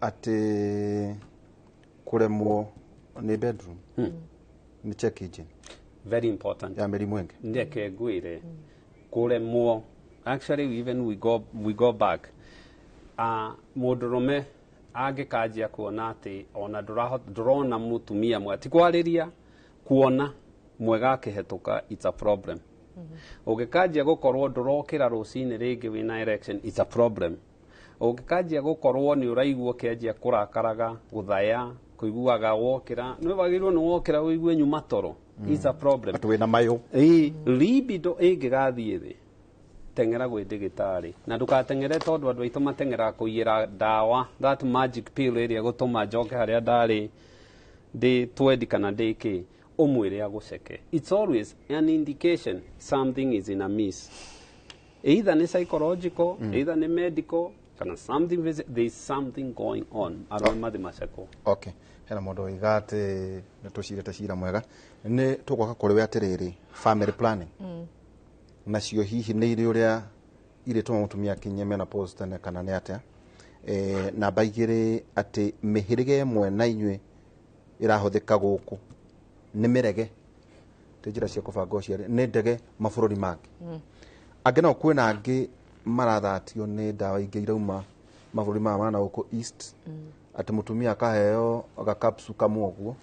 atĩ kũremwo nĩ bedroom nĩ check engine. Very important. Ya mĩrimũ ĩngĩ. Ndeke ngwĩre kũremwo, actually even we go back. Mũndũrũme angĩkanjia kuona atĩ ona ndũrona mũtumia mwega, ti kwarĩria, kuona mwega akĩhetũka, it's a problem. Ũngĩkanjia gũkorwo ndũrokĩra rũcinĩ rĩngĩ wĩna erection, it's a problem. Ũngĩkanjia gũkorwo nĩ ũraigua ũkĩanjia kũrakaraga, gũthaya, kũiguaga wokĩra, nĩ wagĩrĩirwo nĩ wokĩra ũigue nyuma toro, it's a problem. Atĩ wĩna mayũ. Libido ĩngĩgathiĩ thĩ, teng'era gwĩ ndagĩtarĩ. Na ndũgateng'ere tondũ andũ aitũ mateng'eraga kũiyĩra ndawa, that magic pill ĩrĩa ĩgũtũma njoke harĩa ndarĩ ndĩ 20 kana ndĩ kĩ. Ũmwĩre agũceke. It's always an indication something is in amiss, either nĩ psychological, either nĩ medical, kana something there is something going on. Arũme mathi macekwo. Okay, hena mũndũ waiga atĩ nĩ tũcirĩte cira mwega, nĩ tũgwaka kũrĩ we atĩrĩrĩ, family planning nacio hihi nĩ irĩ ũrĩa irĩtũma mũtumia akinye menopause tene kana nĩ atĩa? Namba igĩrĩ, atĩ mĩhĩrĩga ĩmwe na inyuĩ ĩrahũthĩka gũkũ nĩ mĩrege tĩ njĩra cia kũbanga ũciari, nĩ ndege mabũrũri mangĩ. Angĩ nao kwĩna angĩ marathatio nĩ ndawa ingĩ irauma mabũrũri maya ma na gũkũ east, atĩ mũtumia akaheo gakapsu kamwe ũguo,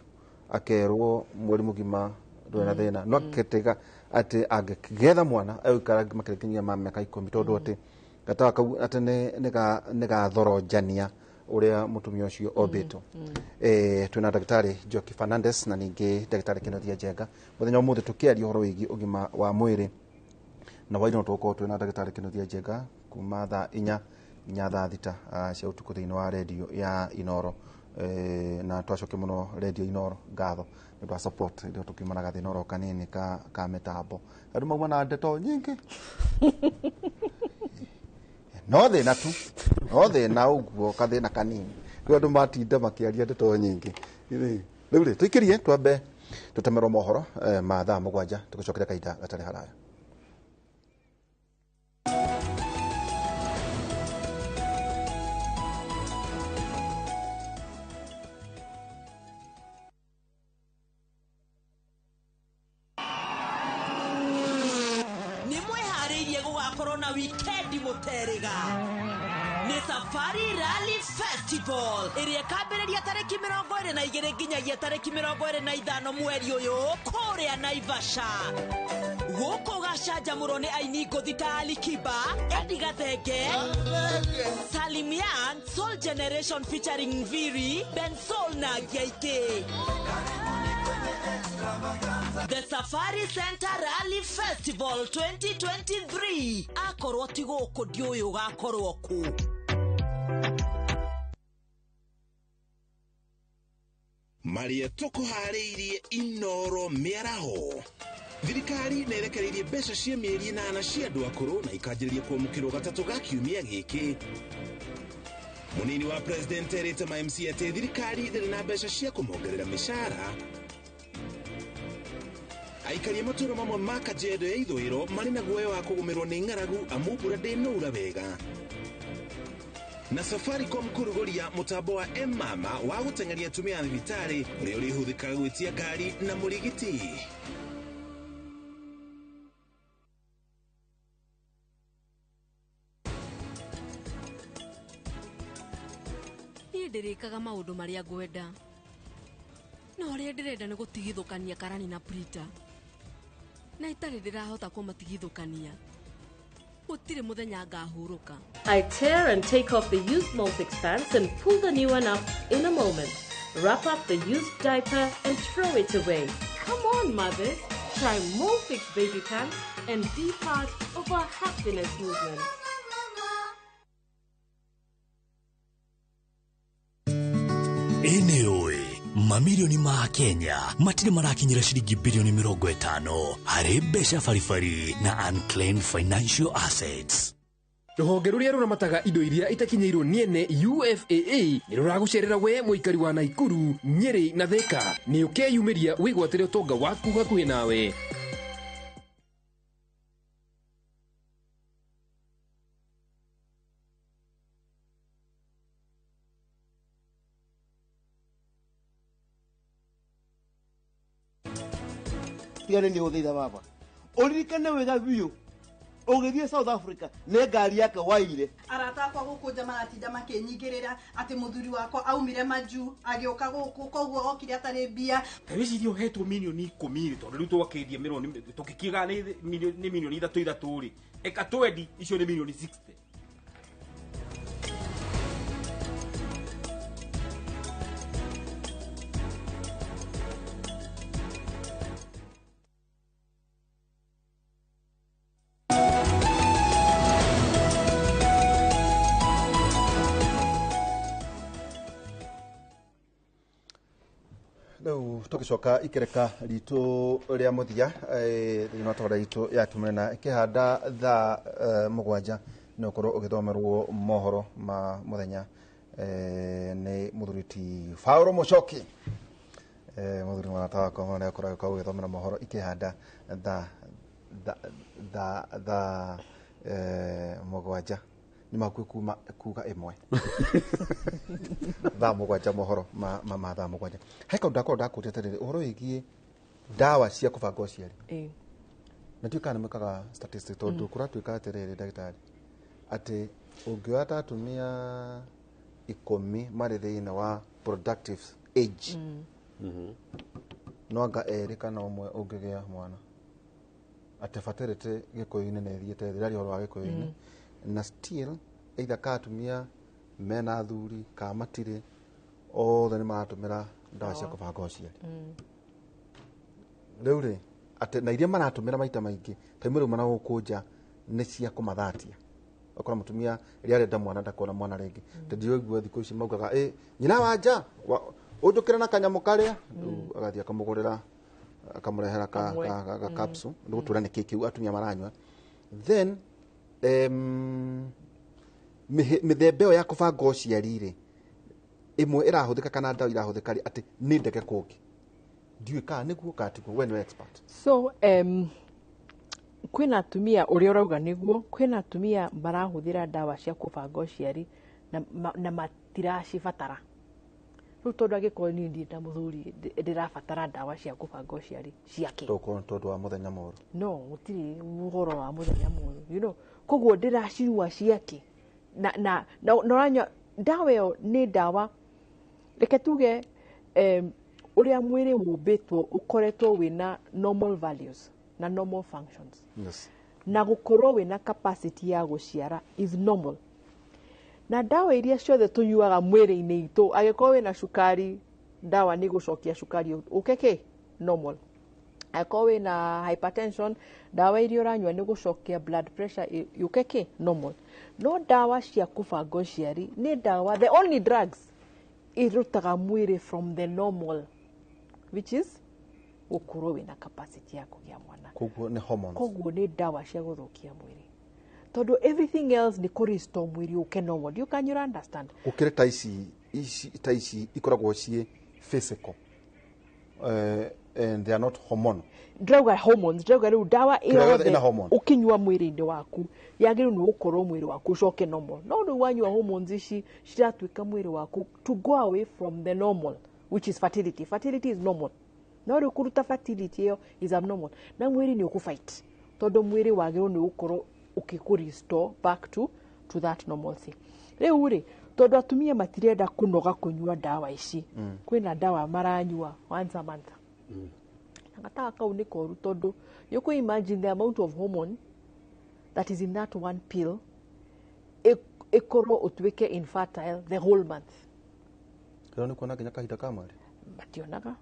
akerwo mweri mũgima ndũrĩ na thĩna, no akĩtĩga atĩ angĩgetha mwana egũikara makĩria nginya ma mĩaka 10, tondũ atĩ gatawa kau atĩ nĩ gathoronjania ũrĩa mũtumia ũcio ombĩtwo. Twĩna ndagĩtarĩ Njoki Fernandez na ningĩ ndagĩtarĩ Kenneth Njenga mũthenya ũmũthĩ tũkĩaria ũhoro wĩgiĩ ũgima wa mwĩrĩ, na waino tũgũkorwo twĩna ndagĩtarĩ Kenneth Njenga kuma thaa 4 nginya thaa 6 cia ũtukũ thĩinĩ wa redio ya Inoro. Na twacokia mũno redio Inoro ngatho nĩ ũndũ wa support ĩrĩa tũkiumanaga thĩna oro kanini ka mĩtambo. Andũ mauma na ndeto nyingĩ, no thĩna tu, no thĩna ũguo kathĩna kanini, rĩu andũ matinda makĩaria ndeto nyingĩ. Rĩu rĩ tũikĩrie twambe tũtemerwo mohoro ma thaa 7, tũgũcokera kahinda gatarĩ haraya. Nĩ mwĩharĩirie gũgakorwo na wikendi mũterĩga? Nĩ Safari Rally Festival ĩrĩa ĩkambĩrĩria tarĩki 22 nginyagia tarĩki 25 mweri ũyũ kũrĩa Naivasha. Gũkũ gũgacanjamũrwo nĩ aini ngũthi ta Ali Kiba, Eddie Gathenge, Salimian, Soul Generation featuring Nviri, Ben Soul na angĩ aingĩ. The Safari Center Rally Festival 2023. Akorwo ti gũkũ ndiũĩ ũgakorwo kũ. Maria tũkũharĩirie Inoro mĩaraho. Thirikari nĩ ĩrekereirie mbeca cia mĩeri 8 cia andũ akũrũ na ikanjĩrĩria kwamũkĩrwo gatatũ ga kiumia gĩkĩ. Mũnini wa president erĩte ma MC atĩ thirikari ndĩrĩ na mbeca cia kũmongerera mĩcara. Aikari a matũũra mamwe ma Kajiado ya ithũĩro marĩ na guoya wa kũgũmĩrwo nĩ ng'aragu amu mbura ndĩnaura wega. Na Safaricom kũrugũria mũtambo wa M-Mama wa gũteng'eria atumia a thibitarĩ ũrĩa ũrĩhũthĩkaga gwĩtia ngari na mũrigiti. Niĩ ndĩrĩkaga maũndũ marĩa ngwenda, no ũrĩa ndĩrenda nĩ gũtigithũkania Karani na Prita, na itarĩ ndĩrahota kũmatigithũkania. Gũtirĩ mũthenya ngahurũka. I tear and take off the used Molfix pants and pull the new one up in a moment. Wrap up the used diaper and throw it away. Come on, mothers. Try Molfix baby pants and be part of our happiness movement. Anyway, mamilioni ma Kenya matirĩ marakinyĩra ciringi bilioni 50 harĩ mbeca baribari na unclaimed financial assets. Rũhonge rũrĩa rũramataga indo iria itakinyĩirwo nĩ ene UFAA nĩ rũragũcerera we mũikari wa Naikuru, Nyeri na Thika. Nĩ ũkeyumĩria wĩgwatĩre ũtonga waku hakuhĩ nawe. Tigane nĩ ũthĩitha baba, ũririkane wega biũ ũgĩthiĩ South Africa nĩ ngari yake waire. Arata akwa gũkũ nja maratinda makĩnyingĩrĩra atĩ mũthuri wakwa aumire majuu agĩũka gũkũ, koguo okire atarĩ mbia. Ta wĩcirie ũhetwo milioni 10 tondũ rĩu twakĩendia milioni tũkĩkiuga nĩ milioni 3 rĩ, eka twendi icio nĩ milioni 60. Rĩu tũgĩcoka ikereka ritũ rĩa mũthia thĩinĩ wa tabarĩra itũ ya Tumena ĩkĩhanda thaa 7 nĩ ũkorwo ũgĩthomerwo mohoro ma mũthenya nĩ mũthuri ti Paulo Mũcoki. Mũthuri mwanata wakwa mũno nĩ akoragwo ũgĩthomera mohoro ikĩhanda thaa 7 nĩ makuĩ kuma kuga ĩmwe thaa 7 mohoro ma thaa 7. He kaũndũ ndakorwo ndakũria atĩrĩrĩ ũhoro wĩgiĩ ndawa cia kũbanga ũciari na ndiũĩ kana nĩ mwĩkaga statistics tondũ kũratuĩka atĩrĩrĩ ndagĩtarĩ atĩ ũngĩoya ta atumia 10 marĩ thĩinĩ wa productive age no anga 2 kana 1 ũngĩgĩa mwana atĩ fertility gĩkũyũ-inĩ nĩ ĩthiĩte thĩ ũraria ũhoro wa gĩkũyũ-inĩ na still either ka atumia mena athuri ka matirĩ othe nĩ maratũmĩra ndawa cia kũbanga ũciari. Rĩu rĩ atĩ na iria maratũmĩra maita maingĩ ta imwe rĩu mana gũkũ nja nĩ cia kũmathatia ũkora mũtumia rĩrĩa arenda mwana ndakona mwana rĩngĩ tondũ thikũ ici maugaga nyina wa nja ũnjũkĩre na kanyamũ karĩa rĩu agathiĩ akamũgũrĩra akamũrehera ka capsule nĩ gũtwĩra nĩkĩ kĩu atumia maranyua. Then mĩthemba ĩyo ya kũbanga ũciari rĩ ĩmwe ĩrahũthĩka kana ndawa irahũthĩka rĩ atĩ nĩ ndege kũngĩ ndiũĩ kana nĩguo kana tiguo we nĩwe expert. So kwĩna atumia ũrĩa ũrauga nĩguo kwĩna atumia marahũthĩra ndawa cia kũbanga ũciari na matiracibatara. Rĩu tondũ angĩkorwo niĩ ndirĩ na mũthuri ndĩrabatara ndawa cia kũbanga ũciari ciake tondũ wa mũthenya mũru no gũtirĩ ũhoro wa mũthenya mũru you know koguo ndĩracinyua ciake na ũranyua ndawa ĩyo nĩ ndawa reke tuge ũrĩa mwĩrĩ ũmbĩtwo ũkoretwo wĩna normal values na normal functions. Yes. Na gũkorwo wĩna capacity ya gũciara is normal. Na ndawa iria ciothe tũnyuaga mwĩrĩ-inĩ itũ angĩkorwo wĩna cukari ndawa nĩ gũcokia cukari ũke kĩ normal. Angĩkorwo wĩna hypertension ndawa iria ũranyua nĩ gũcokia blood pressure yũke kĩ normal. No ndawa cia kũbanga ũciari nĩ ndawa the only drugs irutaga mwĩrĩ from the normal which is gũkorwo wĩna capacity ya kũgĩa mwana. Koguo nĩ hormones. Koguo nĩ ndawa cia gũthũkia mwĩrĩ tondũ everything else nĩ kũ restore mwĩrĩ ũke normal. You can you understand gũkĩrĩ ta ici ikoragwo ciĩ physical and they are not hormonal. Ndĩrauga hormones ndĩrauga rĩu ndawa ĩyothe ũkĩnyua mwĩrĩ-inĩ waku yagĩrĩirwo nĩ gũkorwo mwĩrĩ waku ũcoke normal. No rĩu wanyua hormones ici ciratuĩka mwĩrĩ waku to go away from the normal which is fertility. Fertility is normal. No rĩu kũruta fertility ĩyo is abnormal na mwĩrĩ nĩ ũkũfight tondũ mwĩrĩ wagĩrĩirwo nĩ gũkorwo ũkĩkũ restore back to that normalcy. Rĩu rĩ tondũ atumia matirenda kũnoga kũnyua ndawa ici kwĩna ndawa maranyua once a month. Na gatawa kau nĩ koru tondũ you can imagine the amount of hormone that is in that one pill ĩkorwo ũtuĩke infertile the whole month. Kĩrĩa nĩ kuona nginya kahinda ka mweri mationaga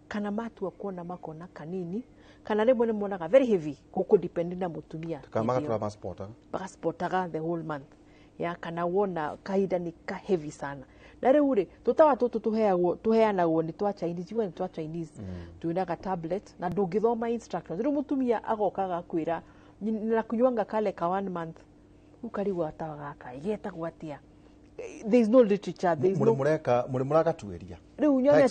kana matua kuona makona kanini kana rĩmwe nĩ monaga very heavy gũkũ depend na mũtumia kana magatũra magaspotaga the whole month ya kana wona kahinda nĩ ka heavy sana. Na rĩu rĩ tũtawa tũtũ tũheanagwo nĩ twa Chinese igua nĩ twa Chinese tuinaga tablet na ndũngĩthoma instructions. Rĩu mũtumia agoka agakwĩra na kunyuanga kale ka 1 month rĩu karigwo gatawa gaka getagwo atĩa. There is no literature there is no mũrĩ mũragatuĩria rĩu nyone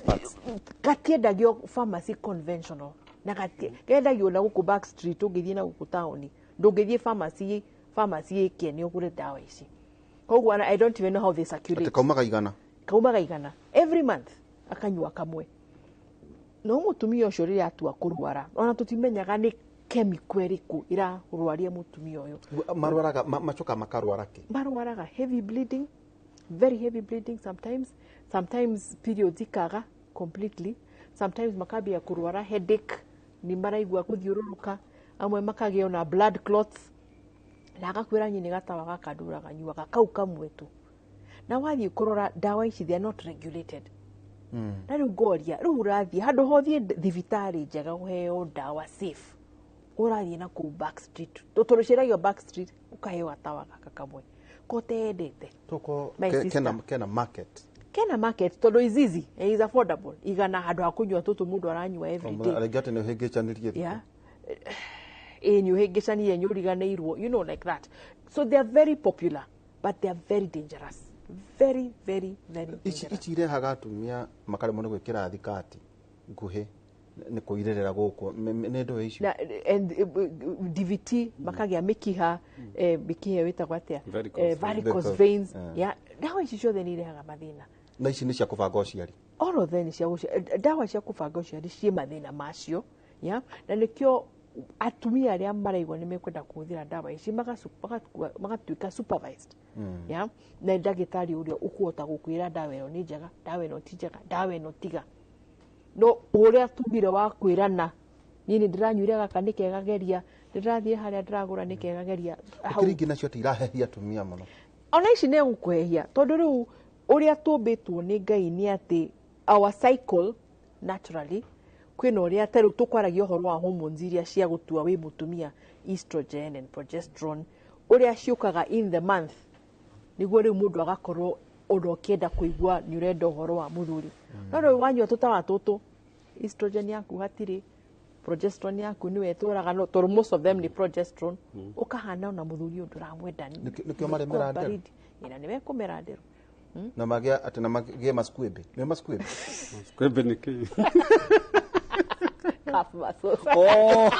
gatiendagio pharmacy conventional na kendagio na gũkũ back street ũngĩthiĩ na gũkũ taũni ndũngĩthiĩ pharmacy ĩkĩ nĩ ũgũre ndawa ici. Koguo I don't even know how they circulate. Kaumaga igana kaumaga igana every month akanyua kamwe. No mũtumia ũcio rĩrĩa atua kũrwara ona tũtimenyaga nĩ chemical ĩrĩkũ ĩrarwaria mũtumia ũyũ. Marwaraga macoka makarwara kĩ? Marwaraga heavy bleeding, very heavy bleeding sometimes periods ikaga completely, sometimes makambia kũrwara headache nĩ maraigua kũthiũrũrũka amwe makagĩa na blood clots na agakwĩra nyini gatawa gaka ndũraga nyuaga kau kamwe tu. Na wathiĩ kũrora ndawa ici they are not regulated. Na rĩu ngoria rĩu ũrathiĩ handũ hothiĩ thibitarĩ njega ũheo ndawa safe ũrathiĩ na kũu back street tondũ ciendagio back street ũkaheo gatawa gaka kamwe kotendete toko kena market Kena market tondu is easy, is affordable. Igana handu ha kunyua tutu mundu aranyua every day. Arengĩ atĩ nĩ ũhĩngĩcanirie. Yeah. Nĩ ũhĩngĩcanirie, nĩ ũriganĩirwo, you know, like that. So they are very popular, but they are very dangerous. Very, very, very dangerous. Ici irehaga atumia makaremwo nĩ gwĩkĩra thikati nguhĩ nĩ kũirĩrĩra gũkũ nĩ ndũĩ icio. Na, and DVT makagia mĩkiha, mĩkiha ĩyo ĩtagwo atĩa? Varicose veins. Yeah. Ndawa ici ciothe nĩ irehaga mathĩna. Na ici nĩ cia kũbanga ũciari. All of them nĩ cia ndawa cia kũbanga ũciari ciĩ mathĩna macio. Yeah. Na nĩkĩo atumia arĩa maraigua nĩ mekwenda kũhũthĩra ndawa ici magatuĩka supervised. Yeah. Na ndagĩtarĩ ũrĩa ũkũhota gũkwĩra ndawa ĩyo nĩ njega, ndawa ĩno ti njega, ndawa ĩno tiga. No ũrĩa tumire wa kwĩrana, niĩ nĩ ndĩranyuire gaka nĩ kega geria, ndĩrathiĩ harĩa ndĩragũra nĩ kega geria. Ũkĩrĩ ingĩ nacio atĩ irahehia atumia mũno. Ona ici nĩ gũkũhehia tondũ rĩu ũrĩa tũmbĩtwo nĩ Ngai nĩ atĩ our cycle naturally kwĩna ũrĩa ta rĩu tũkwaragia ũhoro wa hormones iria cia gũtua wĩ mũtumia, estrogen and progesterone, ũrĩa ciũkaga in the month nĩguo rĩu mũndũ agakorwo ona ũkĩenda kũigua nĩ ũrenda ũhoro wa mũthuri. No rĩu wanyua tũtawa tũtũ, estrogen yaku hatirĩ, progesterone yaku nĩwe ĩtũraga, no tondũ most of them nĩ progesterone, ũkahana ona mũthuri ũyũ ndũramwenda. Nĩkĩo maremera nderu. Na nĩwe kũmera nderu. Na magĩa atĩ na magĩe masquebe. Nĩ masquebe. Masquebe nĩ kĩĩ? Calf muscles. Oh.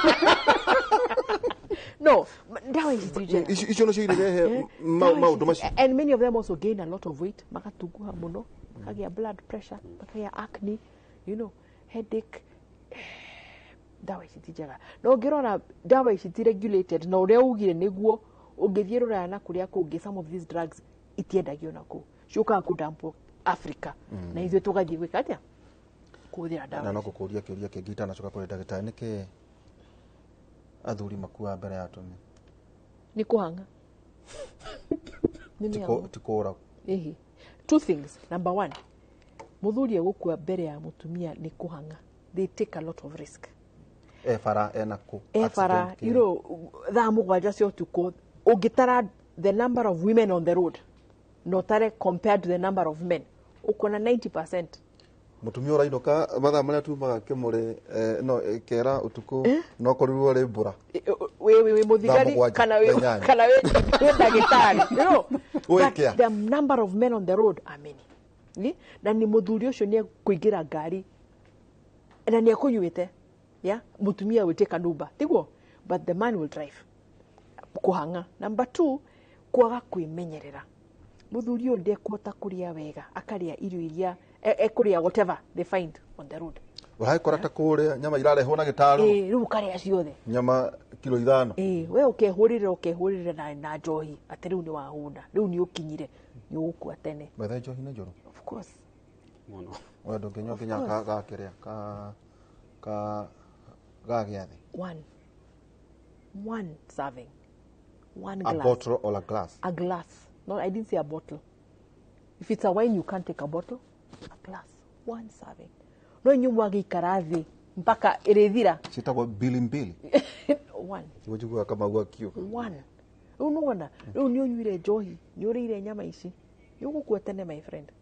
No, ndawa ici ti njega. Icio nocio irehe maũndũ macio. And many of them also gain a lot of weight, magatunguha mũno, makagĩa blood pressure, makagĩa acne, you know, headache. Ndawa ici ti njega. No ũngĩrora ndawa ici ti regulated, na ũrĩa ugire nĩguo ũngĩthiĩ rũraya na kũrĩa kũngĩ, some of these drugs itiendagio na kũu. Ciũkaga kũdampwo Africa. Na ithuĩ tũgathiĩ gwĩka atĩa? Kũhũthĩra ndawa. Na no gũkũria kĩũria kĩngĩ itanacoka kũrĩ ndagĩtarĩ, nĩkĩ athuri makuaga mbere ya atumia? Nĩ kũhang'a. Ti kũũragwo. Ĩhĩ. Two things. Number one, mũthuri egũkua mbere ya mũtumia nĩ kũhang'a. They take a lot of risk. E bara ena kũ? E bara, you know, thaa 7 cia ũtukũ ũngĩtara the number of women on the road no tare compared to the number of men, ũkuona 90%. Mũtumia ũrainũka mathaa marĩa tumaga kĩmũrĩ no kera ũtukũ no korirwo rĩ mbura. Wĩ mũthigari kana wĩ ndagĩtarĩ. You know, but the number of men on the road are many. Na nĩ mũthuri ũcio nĩ ekũingĩra ngari na nĩ ekũnyuĩte, yeah, mũtumia will take an Uber, tiguo, but the man will drive. Kũhang'a. Number two, kwaga kwĩmenyerera. Mũthuri ũyũ ndekũhota kũrĩa wega, akarĩa irio iria ekũrĩa whatever they find on the road. Ũragĩkora ta kũrĩa nyama irarehwo na gĩtarũ. Rĩu ũkarĩa ciothe. Nyama kilo 5. We ũkehũrĩra na njohi atĩ rĩu nĩ wahũna, rĩu nĩ ũkinyire, nĩ ũgũkua tene. Betha njohi nĩ njũru. Of course. Mũno. We ndũngĩnyua nginya ga kĩrĩa ka ga gĩathĩ. One serving. One glass. A bottle or a glass? A glass. No, I didn't say a bottle. If it's a wine, you can't take a bottle. A glass. One serving. No inyuĩ mwagĩikara thĩ mpaka ĩrĩthira. Ciĩtagwo mbili mbili. One. Njiguaga Kamau akiuga. One. Rĩu nĩwona, rĩu nĩ ũnyuire njohi, nĩ ũrĩire nyama ici, nĩ ũgũkua tene my friend.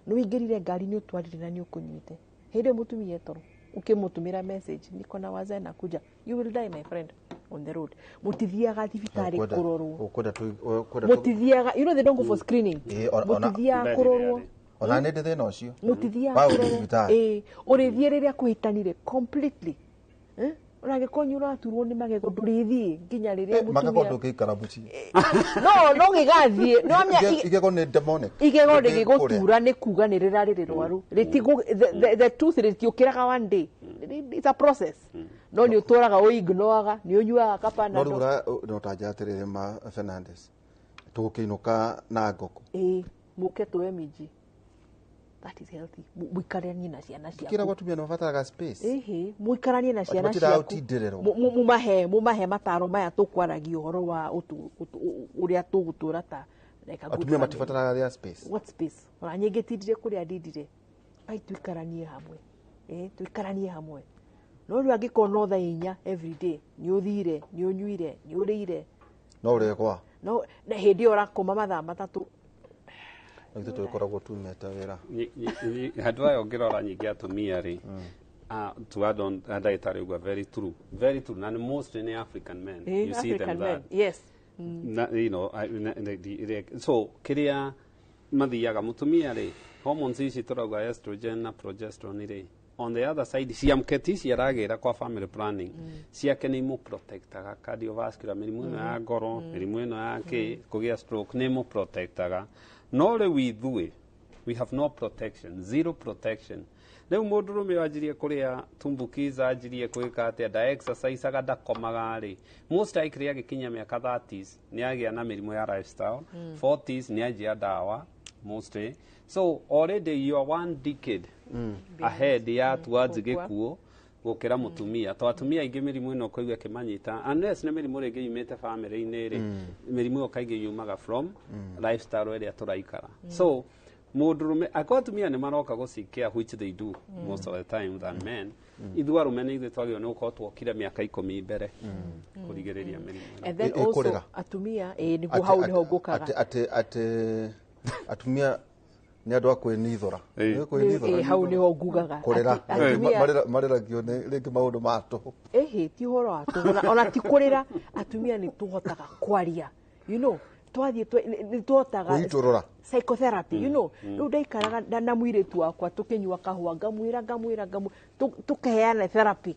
Nĩ ũingĩrire ngari nĩ ũtwarire na nĩ ũkũnyuĩte. Hĩndĩ ĩyo mũtumia etoro, ũkĩmũtũmĩra message, niko na wazee nakuja. You will die my friend on the road. Mũtithiaga thibitarĩ kũrorwo. Mũtithiaga, you know they don't go for screening. Mũtithiaga kũrorwo. Ona nĩ ndĩ thĩna ũcio. Mũtithiaga kũrorwo. Ũrĩthiĩ rĩrĩa kũhĩtanire completely. Ona angĩkorwo nĩ ũraturwo nĩ magego ndũrĩthiĩ nginya rĩrĩa mũtumia. Magego ndũngĩikara mũciĩ. No gĩgathiĩ. No amenya igego nĩ demonic. Igego rĩgĩgũtura nĩ kuga nĩ rĩrarĩ rĩrwaru. The tooth rĩtiũkĩraga one day. It's a process. No nĩ ũtũraga ũignoaga, nĩ ũnyuaga kapana. No rĩu no tanja atĩrĩrĩ ma Fernandez. Tũgũkĩinũka na ngũkũ. Ĩĩ, mũke tũwe minji. That is healthy. Mũikaranie na ciana ciaku. Kĩragwo atumia nĩ mabataraga space. Ĩhĩ, mũikaranie na ciana ciaku. Mũmahe mataro maya tũkwaragia ũhoro wa ũrĩa tũgũtũra ta like a good atumia matibataraga their space. What space? Ona nyingĩ tindire kũrĩa ndindire. Ai tũikaranie hamwe. Tũikaranie hamwe. No rĩu angĩkorwo no thaa 4 every day, nĩ ũthire, nĩ ũnyuire, nĩ ũrĩire. No ũrĩgwa. No na hĩndĩ ĩyo ũrakoma mathaa 3. Na ithuĩ tũgĩkoragwo tumĩte wĩra. Handũ aya ũngĩrora nyingĩ atumia rĩ, to add on ndagĩtarĩ ũguo, very true, very true, na mostly nĩ African men. You see them African that men, yes. Na, you know, I, na, na, so kiria mathiaga mutumia rĩ, hormones ici tũrauga estrogen na progesterone rĩ, on the other side ciamketi ici aragĩra kwa family planning ciake nĩ imũprotectaga cardiovascular, mĩrimũ ĩno ya ngoro, mĩrimũ ĩno ya kĩ kũgĩa stroke, nĩ imũprotectaga. No rĩu ithuĩ we have no protection, zero protection. Rĩu mũndũrũme wanjirie kũrĩa tumbukiza, anjirie gwĩka atĩa, nda exerciseaga, ndakomaga rĩ, most likely agĩkinya mĩaka 30s nĩ agĩa na mĩrimũ ya lifestyle, 40s nĩ anjia ndawa mostly. So already you are one decade ahead ya towards Gũkua. gĩkuũ gũkĩra mũtumia, to atumia aingĩ mĩrimũ ĩno ũkaigua ĩkĩmanyita, unless nĩ mĩrimũ rĩngĩ yumĩte family-inĩ rĩ, mĩrimũ ĩyo kaingĩ yumaga from lifestyle ĩrĩa tũraikara. So mũndũrũme akorwo atumia nĩ maroka gũcikia, which they do most of the time than men, ithuĩ arũme nĩ ithuĩ twagĩrĩirwo nĩ gũkorwo tuokire mĩaka 10 mbere kũrigĩrĩria mĩrimũ ĩno. And then Ĩ- also ĩkũrĩra. atumia, ĩ nĩguo hau nĩho ngũkaga. Atĩ atumia nĩ andũ a kwĩnithũra. Nĩ kwĩnithũra. Ĩ, hau nĩho ngugaga. Kũrĩra. Atumia Marĩragio nĩ rĩngĩ maũndũ ma tũhũ. Ĩhĩ, ti ũhoro wa tũhũ, ona ti kũrĩra. Atumia nĩ tũhotaga kwaria, twathiĩ nĩ tũhotaga Kwĩitũrũra. psychotherapy, rĩu ndaikaraga na mũirĩtu wakwa tũkĩnyua kahũa, ngamwĩra ngamwĩra ngamwĩra, tũkaheana therapy,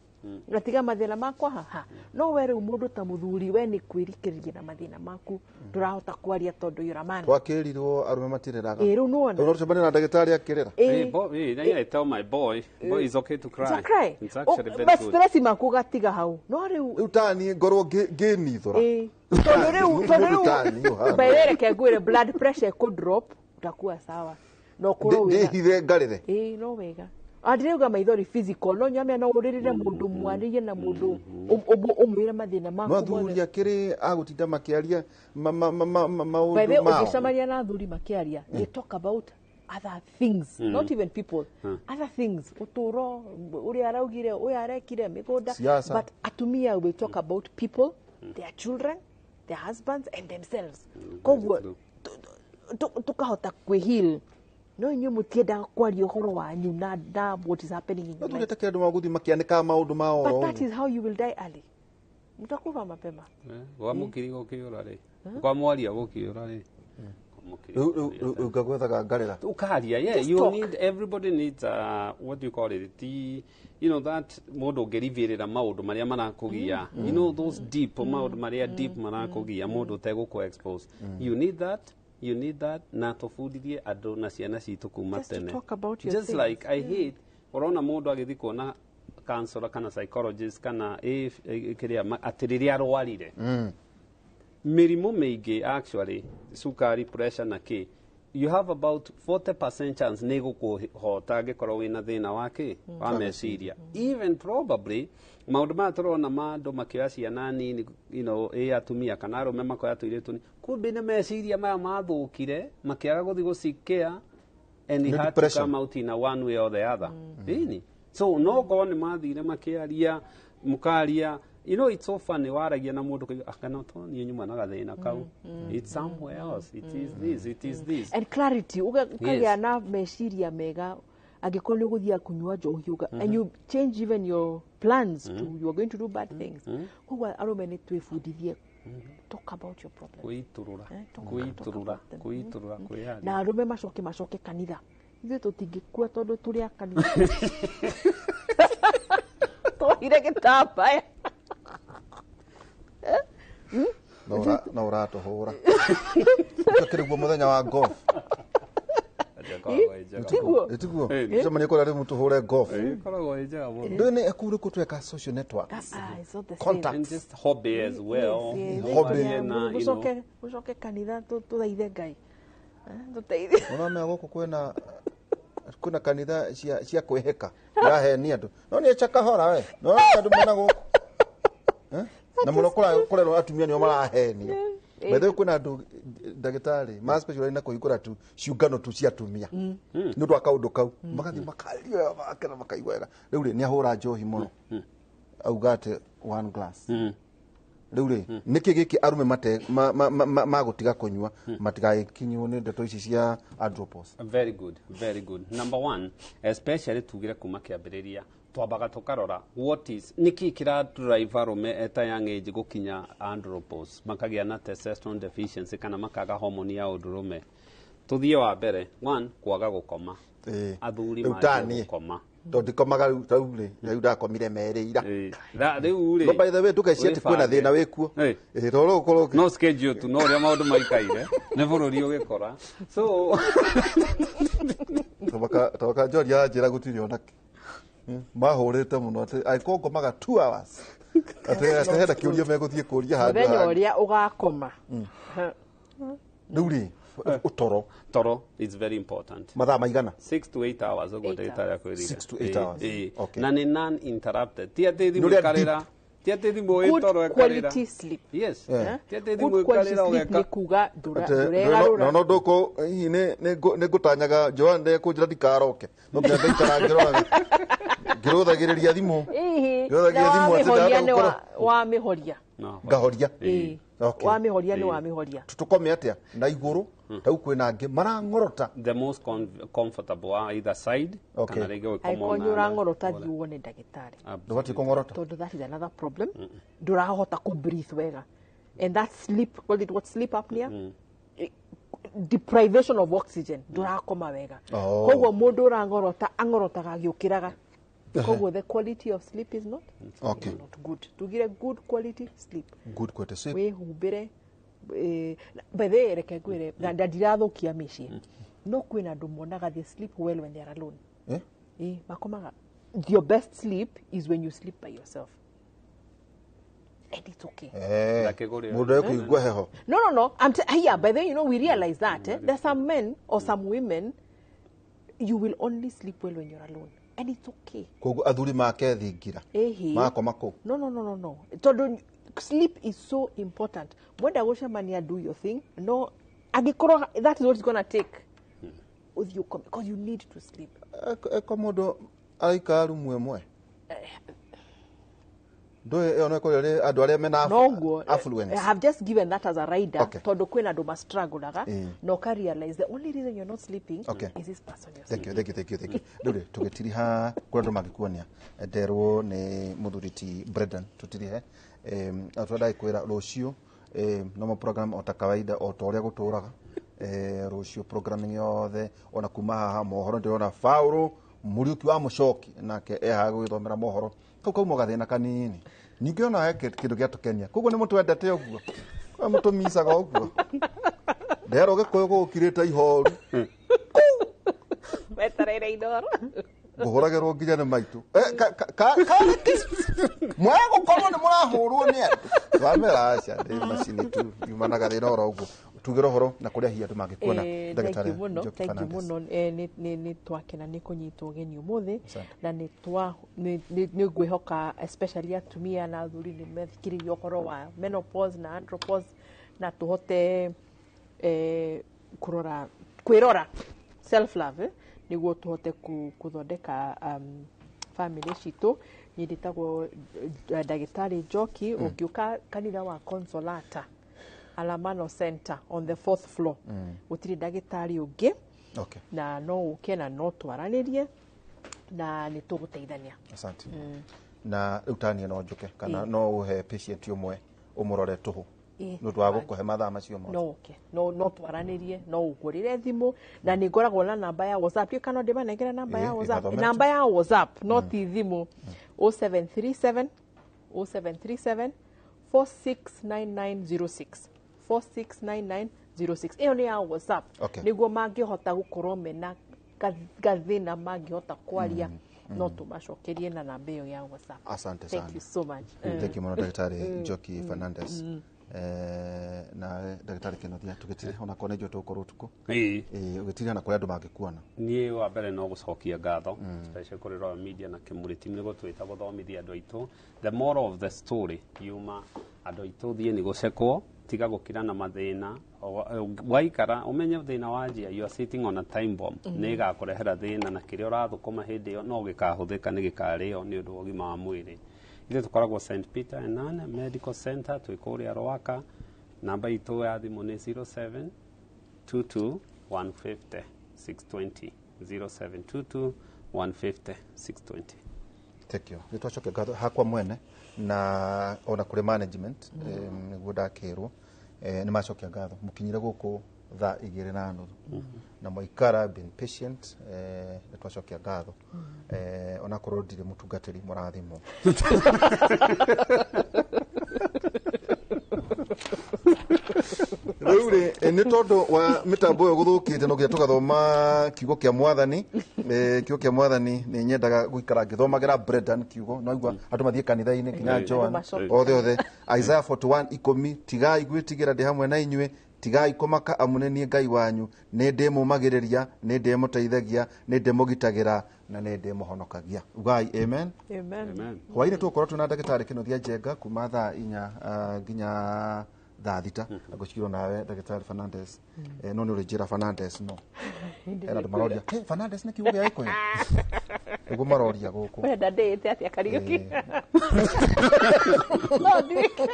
ngatiga mathĩna makwa haha. No we rĩu mũndũ ta mũthuri, we nĩ kwĩrikĩrĩria na mathĩna maku, ndũrahota kwaria tondũ you're a man. Twakĩrirwo arũme matirĩraga. Ĩ, rĩu nĩwona. Rĩu no tũcemanie na ndagĩtarĩ akĩrĩra. Hey, boy, hey, I tell my boy, boy, it's okay to cry. It's a cry. It's actually very But good. stress maku gatiga hau, no rĩu Rĩu tani ngorwo ngĩnithũra. Ĩ, tondũ rĩu tondũ Mũndũ tani rĩu ũhana. by the way, reke ngwĩre, blood pressure ĩkũ drop, utakuwa sawa no ũkorwo wĩna Ndĩhithe ngarĩre. Ĩ, no wega andirauga maithori physical, no nyamia no ũrĩrĩre mũndũ, mwarĩrie na mũndũ, ũmwĩre mathĩna maku No mothe. athuri akĩrĩ agũtinda makĩaria By the maũndũ way, mao. ũngĩcemania na athuri makĩaria, they talk about other things, not even people, other things, ũtũũro ũrĩa araugire, ũyũ arekire mĩgũnda. Siasa. But atumia will talk about people, their children, their husbands and themselves. Koguo tukahota kwĩheal, no inyuĩ mũtiendaga kwaria ũhoro wanyu na what is happening in No your athuri life. atakĩrĩ andũ magũthiĩ makĩanĩkaga maũndũ mao But oro that ũguo. is how you will die early, mtakufa mapema. Gwa mũkiri gũkĩũra rĩ, gwa mwaria gũkĩũra rĩ. Rĩu ngagwethaga ngarĩra. Ukaria, yeah. Just You talk. need, everybody needs what do you call it, the, you know, that mũndũ ũngĩrivĩrĩra maũndũ marĩa marakũgia, you know, those deep maũndũ marĩa deep marakũgia, mũndũ ũtegũkũ expose. You need that, you need that. Na tũbundithie andũ na ciana citũ kuma Just to tene. talk about your Just things. like I hate ũrona mũndũ agĩthiĩ kuona counselor kana psychologist kana kĩrĩa atĩ rĩrĩa arwarire mĩrimũ mĩingĩ, actually cukari, pressure na kĩ, you have about 40% chance nĩ gũkũhota angĩkorwo wĩna thĩna wa kĩ wa meciria. Even probably maũndũ maya tũrona ma andũ makĩoya ciana nini, ĩ atumia kana arũme makoya tũirĩtu nini, kumbe nĩ meciria maya mathũkire makĩaga gũthiĩ gũcikia, and it Nĩ had to depression. come out in a one way or the other. Ĩni so no korwo nĩ mathire makĩaria, mũkaria, it's so funny, waragia na mũndũ kaigua akana to niĩ nyuma na gathĩna kau, it's somewhere else, it is this, it is this. And clarity, ũkagĩa na meciria mega angĩkorwo nĩ ũgũthiaga kũnyua njohi and you change even your plans to you are going to do bad things. Koguo arũme nĩ twĩbundithie talk about your problem. Kwĩitũrũra. Eh, Kwĩitũrũra, kwĩitũrũra, kwĩyaria. Na arũme macoke kanitha. Ithuĩ tũtingĩkua tondũ tũrĩ a kanitha, twohire gĩtambaya. No ũratũhũra. Tũkĩrĩguo mũthenya wa golf. Tiguo? Ĩtiguo. Ĩni. Tũcemanie kũrĩa rĩu tũhũre golf. Ĩkoragwo ĩ njega mũno. Ndũĩ nĩ kũu rĩkũ tweka social networks. Ah, it's not the same. Contacts. And just hobby as well. Yes, yes. Hobby. Warie na, Mũcoke kanitha tũthaithe Ngai. Eh, tũteithie. Ũramenya gũkũ kwĩna kanitha cia kwĩhĩka irahenia andũ, no nĩ chakahora we no andũ mena gũkũ. Eh? Na mũno kũrerwo atumia nĩo marahenio. By the way, kwĩna andũ ndagĩtarĩ ma specialize na kũhingũra tu ciũngano tu cia atumia nĩ ũndũ wa kaũndũ kau, magathiĩ makaria wega, magakena, makaigua wega. Rĩu rĩ, nĩ ahũra njohi mũno, auga atĩ one glass. Rĩu rĩ, nĩkĩ gĩkĩ arume mate magũtiga kũnyua matigagĩkinywo nĩ ndeto ici cia andropause? Very good, very good. Number one, especially tugire kuma kĩambĩrĩria twambaga tũkarora what is nĩkĩ kĩra drive arũme eta young age gũkinya andropause, makagĩa na testosterone deficiency kana makaga hormone ya ũndũrũme. Tũthiĩ wa mbere, one, kwaga gũkoma. Athuri Rĩu manjie ta niĩ. gũkoma. Tondũ ndikomaga rĩu, rĩu rĩ, rĩu ndakomire merĩ ira. Rĩu rĩ, No, by the way, ndũgecirie atĩ kwĩna wĩbange. thĩna wĩkuo. Ĩ, tondũ ũkorwo No schedule tu, no ũrĩa maũndũ maikaire nĩ bũrũri ũgĩkora, so Toka George anjĩra gũtirĩ onake mahũrĩte mũno atĩ angĩkorwo ngomaga 2 hours, atĩ hena kĩũria megũthiĩ kũria handũ Mũthenya hangĩ. ũrĩa ũgakoma. Rĩu rĩ, ũtoro Toro is very important. Mathaa maigana? 6 to 8 hours ũguo Eight ndagĩtarĩ akwĩrire. 6 to 8 hours. Okay. Na nĩ non interrupted, ti atĩ Nĩ thimũ ũrĩa ĩkarĩra, ti atĩ thimũ Good ĩ toro ĩkarĩra. quality sleep. Yes. Yeah. Ti atĩ thimũ Good quality ĩkarĩra sleep ũgeka nĩ kuga Atĩ, ndũregarũra. no ndũkũ hihi nĩ ngũtanyaga Joan ndekũnjĩra ndikaroke, no nginya ngaikara ngĩroraga ngĩrũthagĩrĩria thimũ. Ĩhĩ, Ngĩrũthagĩrĩria na thimũ atĩ wamĩhoria ndahota nĩ gũkorwo wamĩhoria. Ngahoria. Ĩĩ. Okay. Wamĩhoria nĩ wamĩhoria. Tũkome atĩa na igũrũ? Rĩu kwĩna angĩ marang'orota. The most comfortable wa either side. Okay. Kana rĩngĩ ũgĩkoma Angĩkorwo nĩ ona- ũrang'orota, thiĩ wone ndagĩtarĩ. Ndũbatiĩ kũng'orota? Tondũ that is another problem, ndũrahota kũ breathe wega, and that sleep, call it what, sleep apnea, deprivation of oxygen, ndũrakoma wega. Oh. Koguo mũndũ ũrang'orota ang'orotaga agĩũkĩraga, koguo the quality of sleep is not Okay. not good. Tugire good quality sleep. Good quality sleep. Wĩhumbĩre. By the way, reke ngwĩre, na ndirathũkia mĩciĩ, no kwĩna andũ monaga they sleep well when they are alone. Eh? Eh, makomaga, your best sleep is when you sleep by yourself, and it's okay. Eh, mũndũ ekũigua heho. No. Yeah, by then, we realize that there's some men or some women, you will only sleep well when you're alone. And it's okay. Koguo athuri make thingira Ĩhĩ. makoma kũu. No. Tondũ sleep is so important. Mwenda gũcemania, do your thing. No, angĩkorwo that is what it's gonna take. Ũthiĩ ũkome, because you need to sleep. Eko mũndũ araikara rumu ĩmwe, ndũĩ ĩyo no ĩkorwo ĩrĩ andũ arĩa mena Noguo, affluence. I have just given that as a rider. Okay. Tondũ kwĩna andũ mastruggleaga na ũka realize the only reason you're not sleeping Okay. is this person you're Thank you, thank you, thank you, thank you. Rĩu rĩ, tũgĩtiriha kũrĩa andũ mangĩkuonia, nderwo nĩ mũthuri ti Brendan tũtirihe twendaga kwĩra rũciũ, normal program o ta kawaida, o ta ũrĩa gũtũraga. Rũciũ programming yothe ona kuma haha mohoro, ndĩrona Paũlũ Mũriũki wa Mũcoki nake ehaga gũgĩthomera mohoro kau kauma gathĩna kanini. Ningĩ ona he kĩndũ gĩatũkenia, koguo nĩ mũtwendete ũguo, kwa mũtũmicaga ũguo, nderwo Gĩkũyũ gũgũkirĩte ihoru. Wetereire Inoro. Ngũhũragĩrwo nginya nĩ maitũ. Mwaga gũkorwo nĩ mũrahũrwo nĩ andũ twamera aca nĩ macini tu yumanaga thĩna oro ũguo. Tugĩre ũhoro na kũrĩa hihi andũ mangĩkuona. Thank you Ndagĩtarĩ mũno. Njoki Thank you Fernandez. mũno. Nĩ twakena nĩ kũnyitwo ũgeni ũmũthĩ. Asante. Na nĩ twa nĩ ngwĩhoka especially atumia na athuri nĩ methikĩrĩria ũhoro wa menopause na andropause, na tũhote kũrora, kwĩrora, self love, nĩguo tũhote kũthondeka family citũ. Niĩ ndĩtagwo ndagĩtarĩ Njoki. Ũngĩũka kanitha wa Consolata, Alamano Center, on the fourth floor, gũtirĩ ndagĩtarĩ ũngĩ. Na no ũke na no twaranĩrie na nĩ tũgũteithania. Asante. Na rĩu tanie no njũke kana no ũhe patient ũmwe ũmũrore tũhũ Ĩĩ. nĩ ũndũ wa gũkũhe mathaa macio mothe? No ũke, no twaranĩrie, no ũngũrĩre thimũ, na nĩ ngoragwo na namba ya WhatsApp. Ndiũĩ kana ndĩmanengere namba ya Ĩĩ, WhatsApp. ĩmathomere. Namba ya WhatsApp, no ti thimũ, 0737 0737 469906, 469906, ĩyo nĩ ya WhatsApp. Nĩguo mangĩhota gũkorwo mena gathĩna mangĩhota kwaria, no tũmacokerie na namba ĩyo ya WhatsApp. Asante Thank sana. you so much. Thank you mũno, ndagĩtarĩ Njoki Fernandez. Na ndagĩtarĩ Kenothia, tũgĩtire onakorwo nĩ njũĩ tũgũkorwo ũtukũ. Ĩĩ. Ĩĩ, ũgĩtire na kũrĩa andũ mangĩkuona. Niĩ wa mbere no gũcokia ngatho, especially kũrĩ Royal Media na Kĩmũrĩ team nĩ gũtwĩta gũthomithia andũ aitũ. The moral of the story yuma, andũ aitũ, thiĩ nĩ gũcekwo, tiga gũkira na mathĩna. Waikara ũmenye thĩna wanjia, you are sitting on a time bomb. Nĩ ĩgakũrehera thĩna, na kĩrĩa ũrathũkũma hĩndĩ ĩyo no gĩkahũthĩka, nĩ gĩkarĩo nĩ ũndũ wa ũgima wa mwĩrĩ. Ithuĩ tũkoragwo St Peter and Ann Medical Center, twĩ kũrĩa Rwaka. Namba itũ ya thimũ nĩ 07 22 150 620, 0722 150 620. Thank you. Nĩ twacokia ngatho hakwa mwene na ona kũrĩ management, nĩguo ndakĩrwo nĩ macokia ngatho mũkinyire gũkũ thaa 2:30 na mwaikara, been patient, nĩ twacokia ngatho, onakorwo ndirĩ mũtungatĩri mũrathimwo. Rĩu rĩ, nĩ tondũ wa mĩtambo ĩyo gũthũkĩte, no nginya tũgathoma kiugo kĩa mwathani. Kiugo kĩa mwathani nĩ nyendaga gũikara ngĩthomagĩra Brendan kiugo, no igua andũ mathiĩ kanitha-inĩ nginya Joan othe othe. Isaiah 41:10, tigai gwĩtigĩra, ndĩ hamwe na inyuĩ, tigai kũmaka, amu nĩ niĩ Ngai wanyu, nĩ ndĩmũmagĩrĩria, nĩ ndĩmũteithagia, nĩ ndĩmũgitagĩra na nĩ ndĩmũhonokagia. Ugai amen. Amen. Hwainĩ tũgũkorwo twĩna ndagĩtarĩ Kĩnuthia Njenga kuma thaa 4 nginya thaa 6. Ngũcigirwo nawe ndagĩtarĩ Fernandez. No nĩ ũrĩnjĩra Fernandez, no hena andũ maroria, "Hey, Fernandez nĩ kiugo gĩa Gĩkũyũ?" Nĩguo maroria gũkũ. Wenda ndĩĩte atĩa, Kariũki? No nduĩke.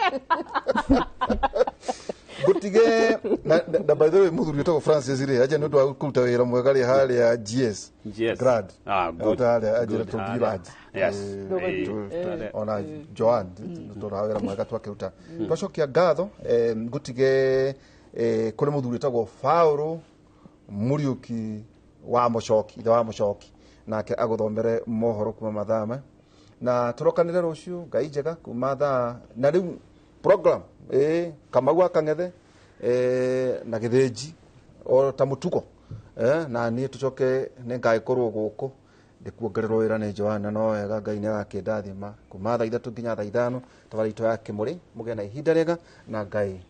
Ngũtige na by the way, mũthuri ũtagwo Francis rĩ, aja nĩ ũndũ wa kũruta wĩra mwega rĩ harĩa GS GS. Grad. Ah, good. Harĩa anjĩra Good. tũthiĩ Harĩa. lunch. Yes. Ona Joan tũraga wĩra mwega twakĩruta. Twacokia ngatho, ngũtige kũrĩ mũthuri ũtagwo Paũlũ Mũriũki wa Mũcoki, ithe wa Mũcoki, nake agũthomere mohoro kuma mathaa ma na tũrokanĩre rũciũ, Ngai njega, kuma thaa na rĩu program Kamau wa Kang'ethe na Gĩthĩnji o ta mũtugo, na niĩ tũcoke nĩ ngagĩkorwo gũkũ ndĩkuongererwo wĩra nĩ Joana, no wega Ngai nĩ arakĩndathima kuma thaa 3 nginya thaa 5, tabarĩra itũ ya Kĩmũrĩ. Mũgĩe na ihinda rĩega na Ngai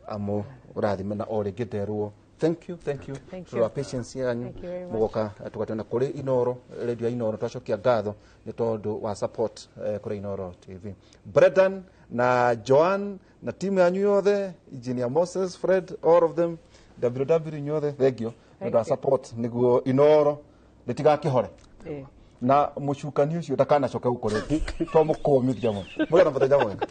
amũrathime, na o rĩngĩ nderwo thank you, thank you Thank for you. your patience yanyu. Thank you very much. Mũgoka tũgatwena kũrĩ Inoro radio ya Inoro. Twacokia ngatho nĩ tondũ wa support kũrĩ Inoro TV, Brendan na Joan na timu yanyu yothe, Engineer Moses, Fred, all of them, WW inyuothe, thank you nĩ ũndũ wa Thank you. support nĩguo Inoro rĩtigakĩhore na mũcukani ũcio ndakanacoke gũkũ rĩngĩ, twamũkũmithia mũno. Mũgĩe na mũthenya mwega.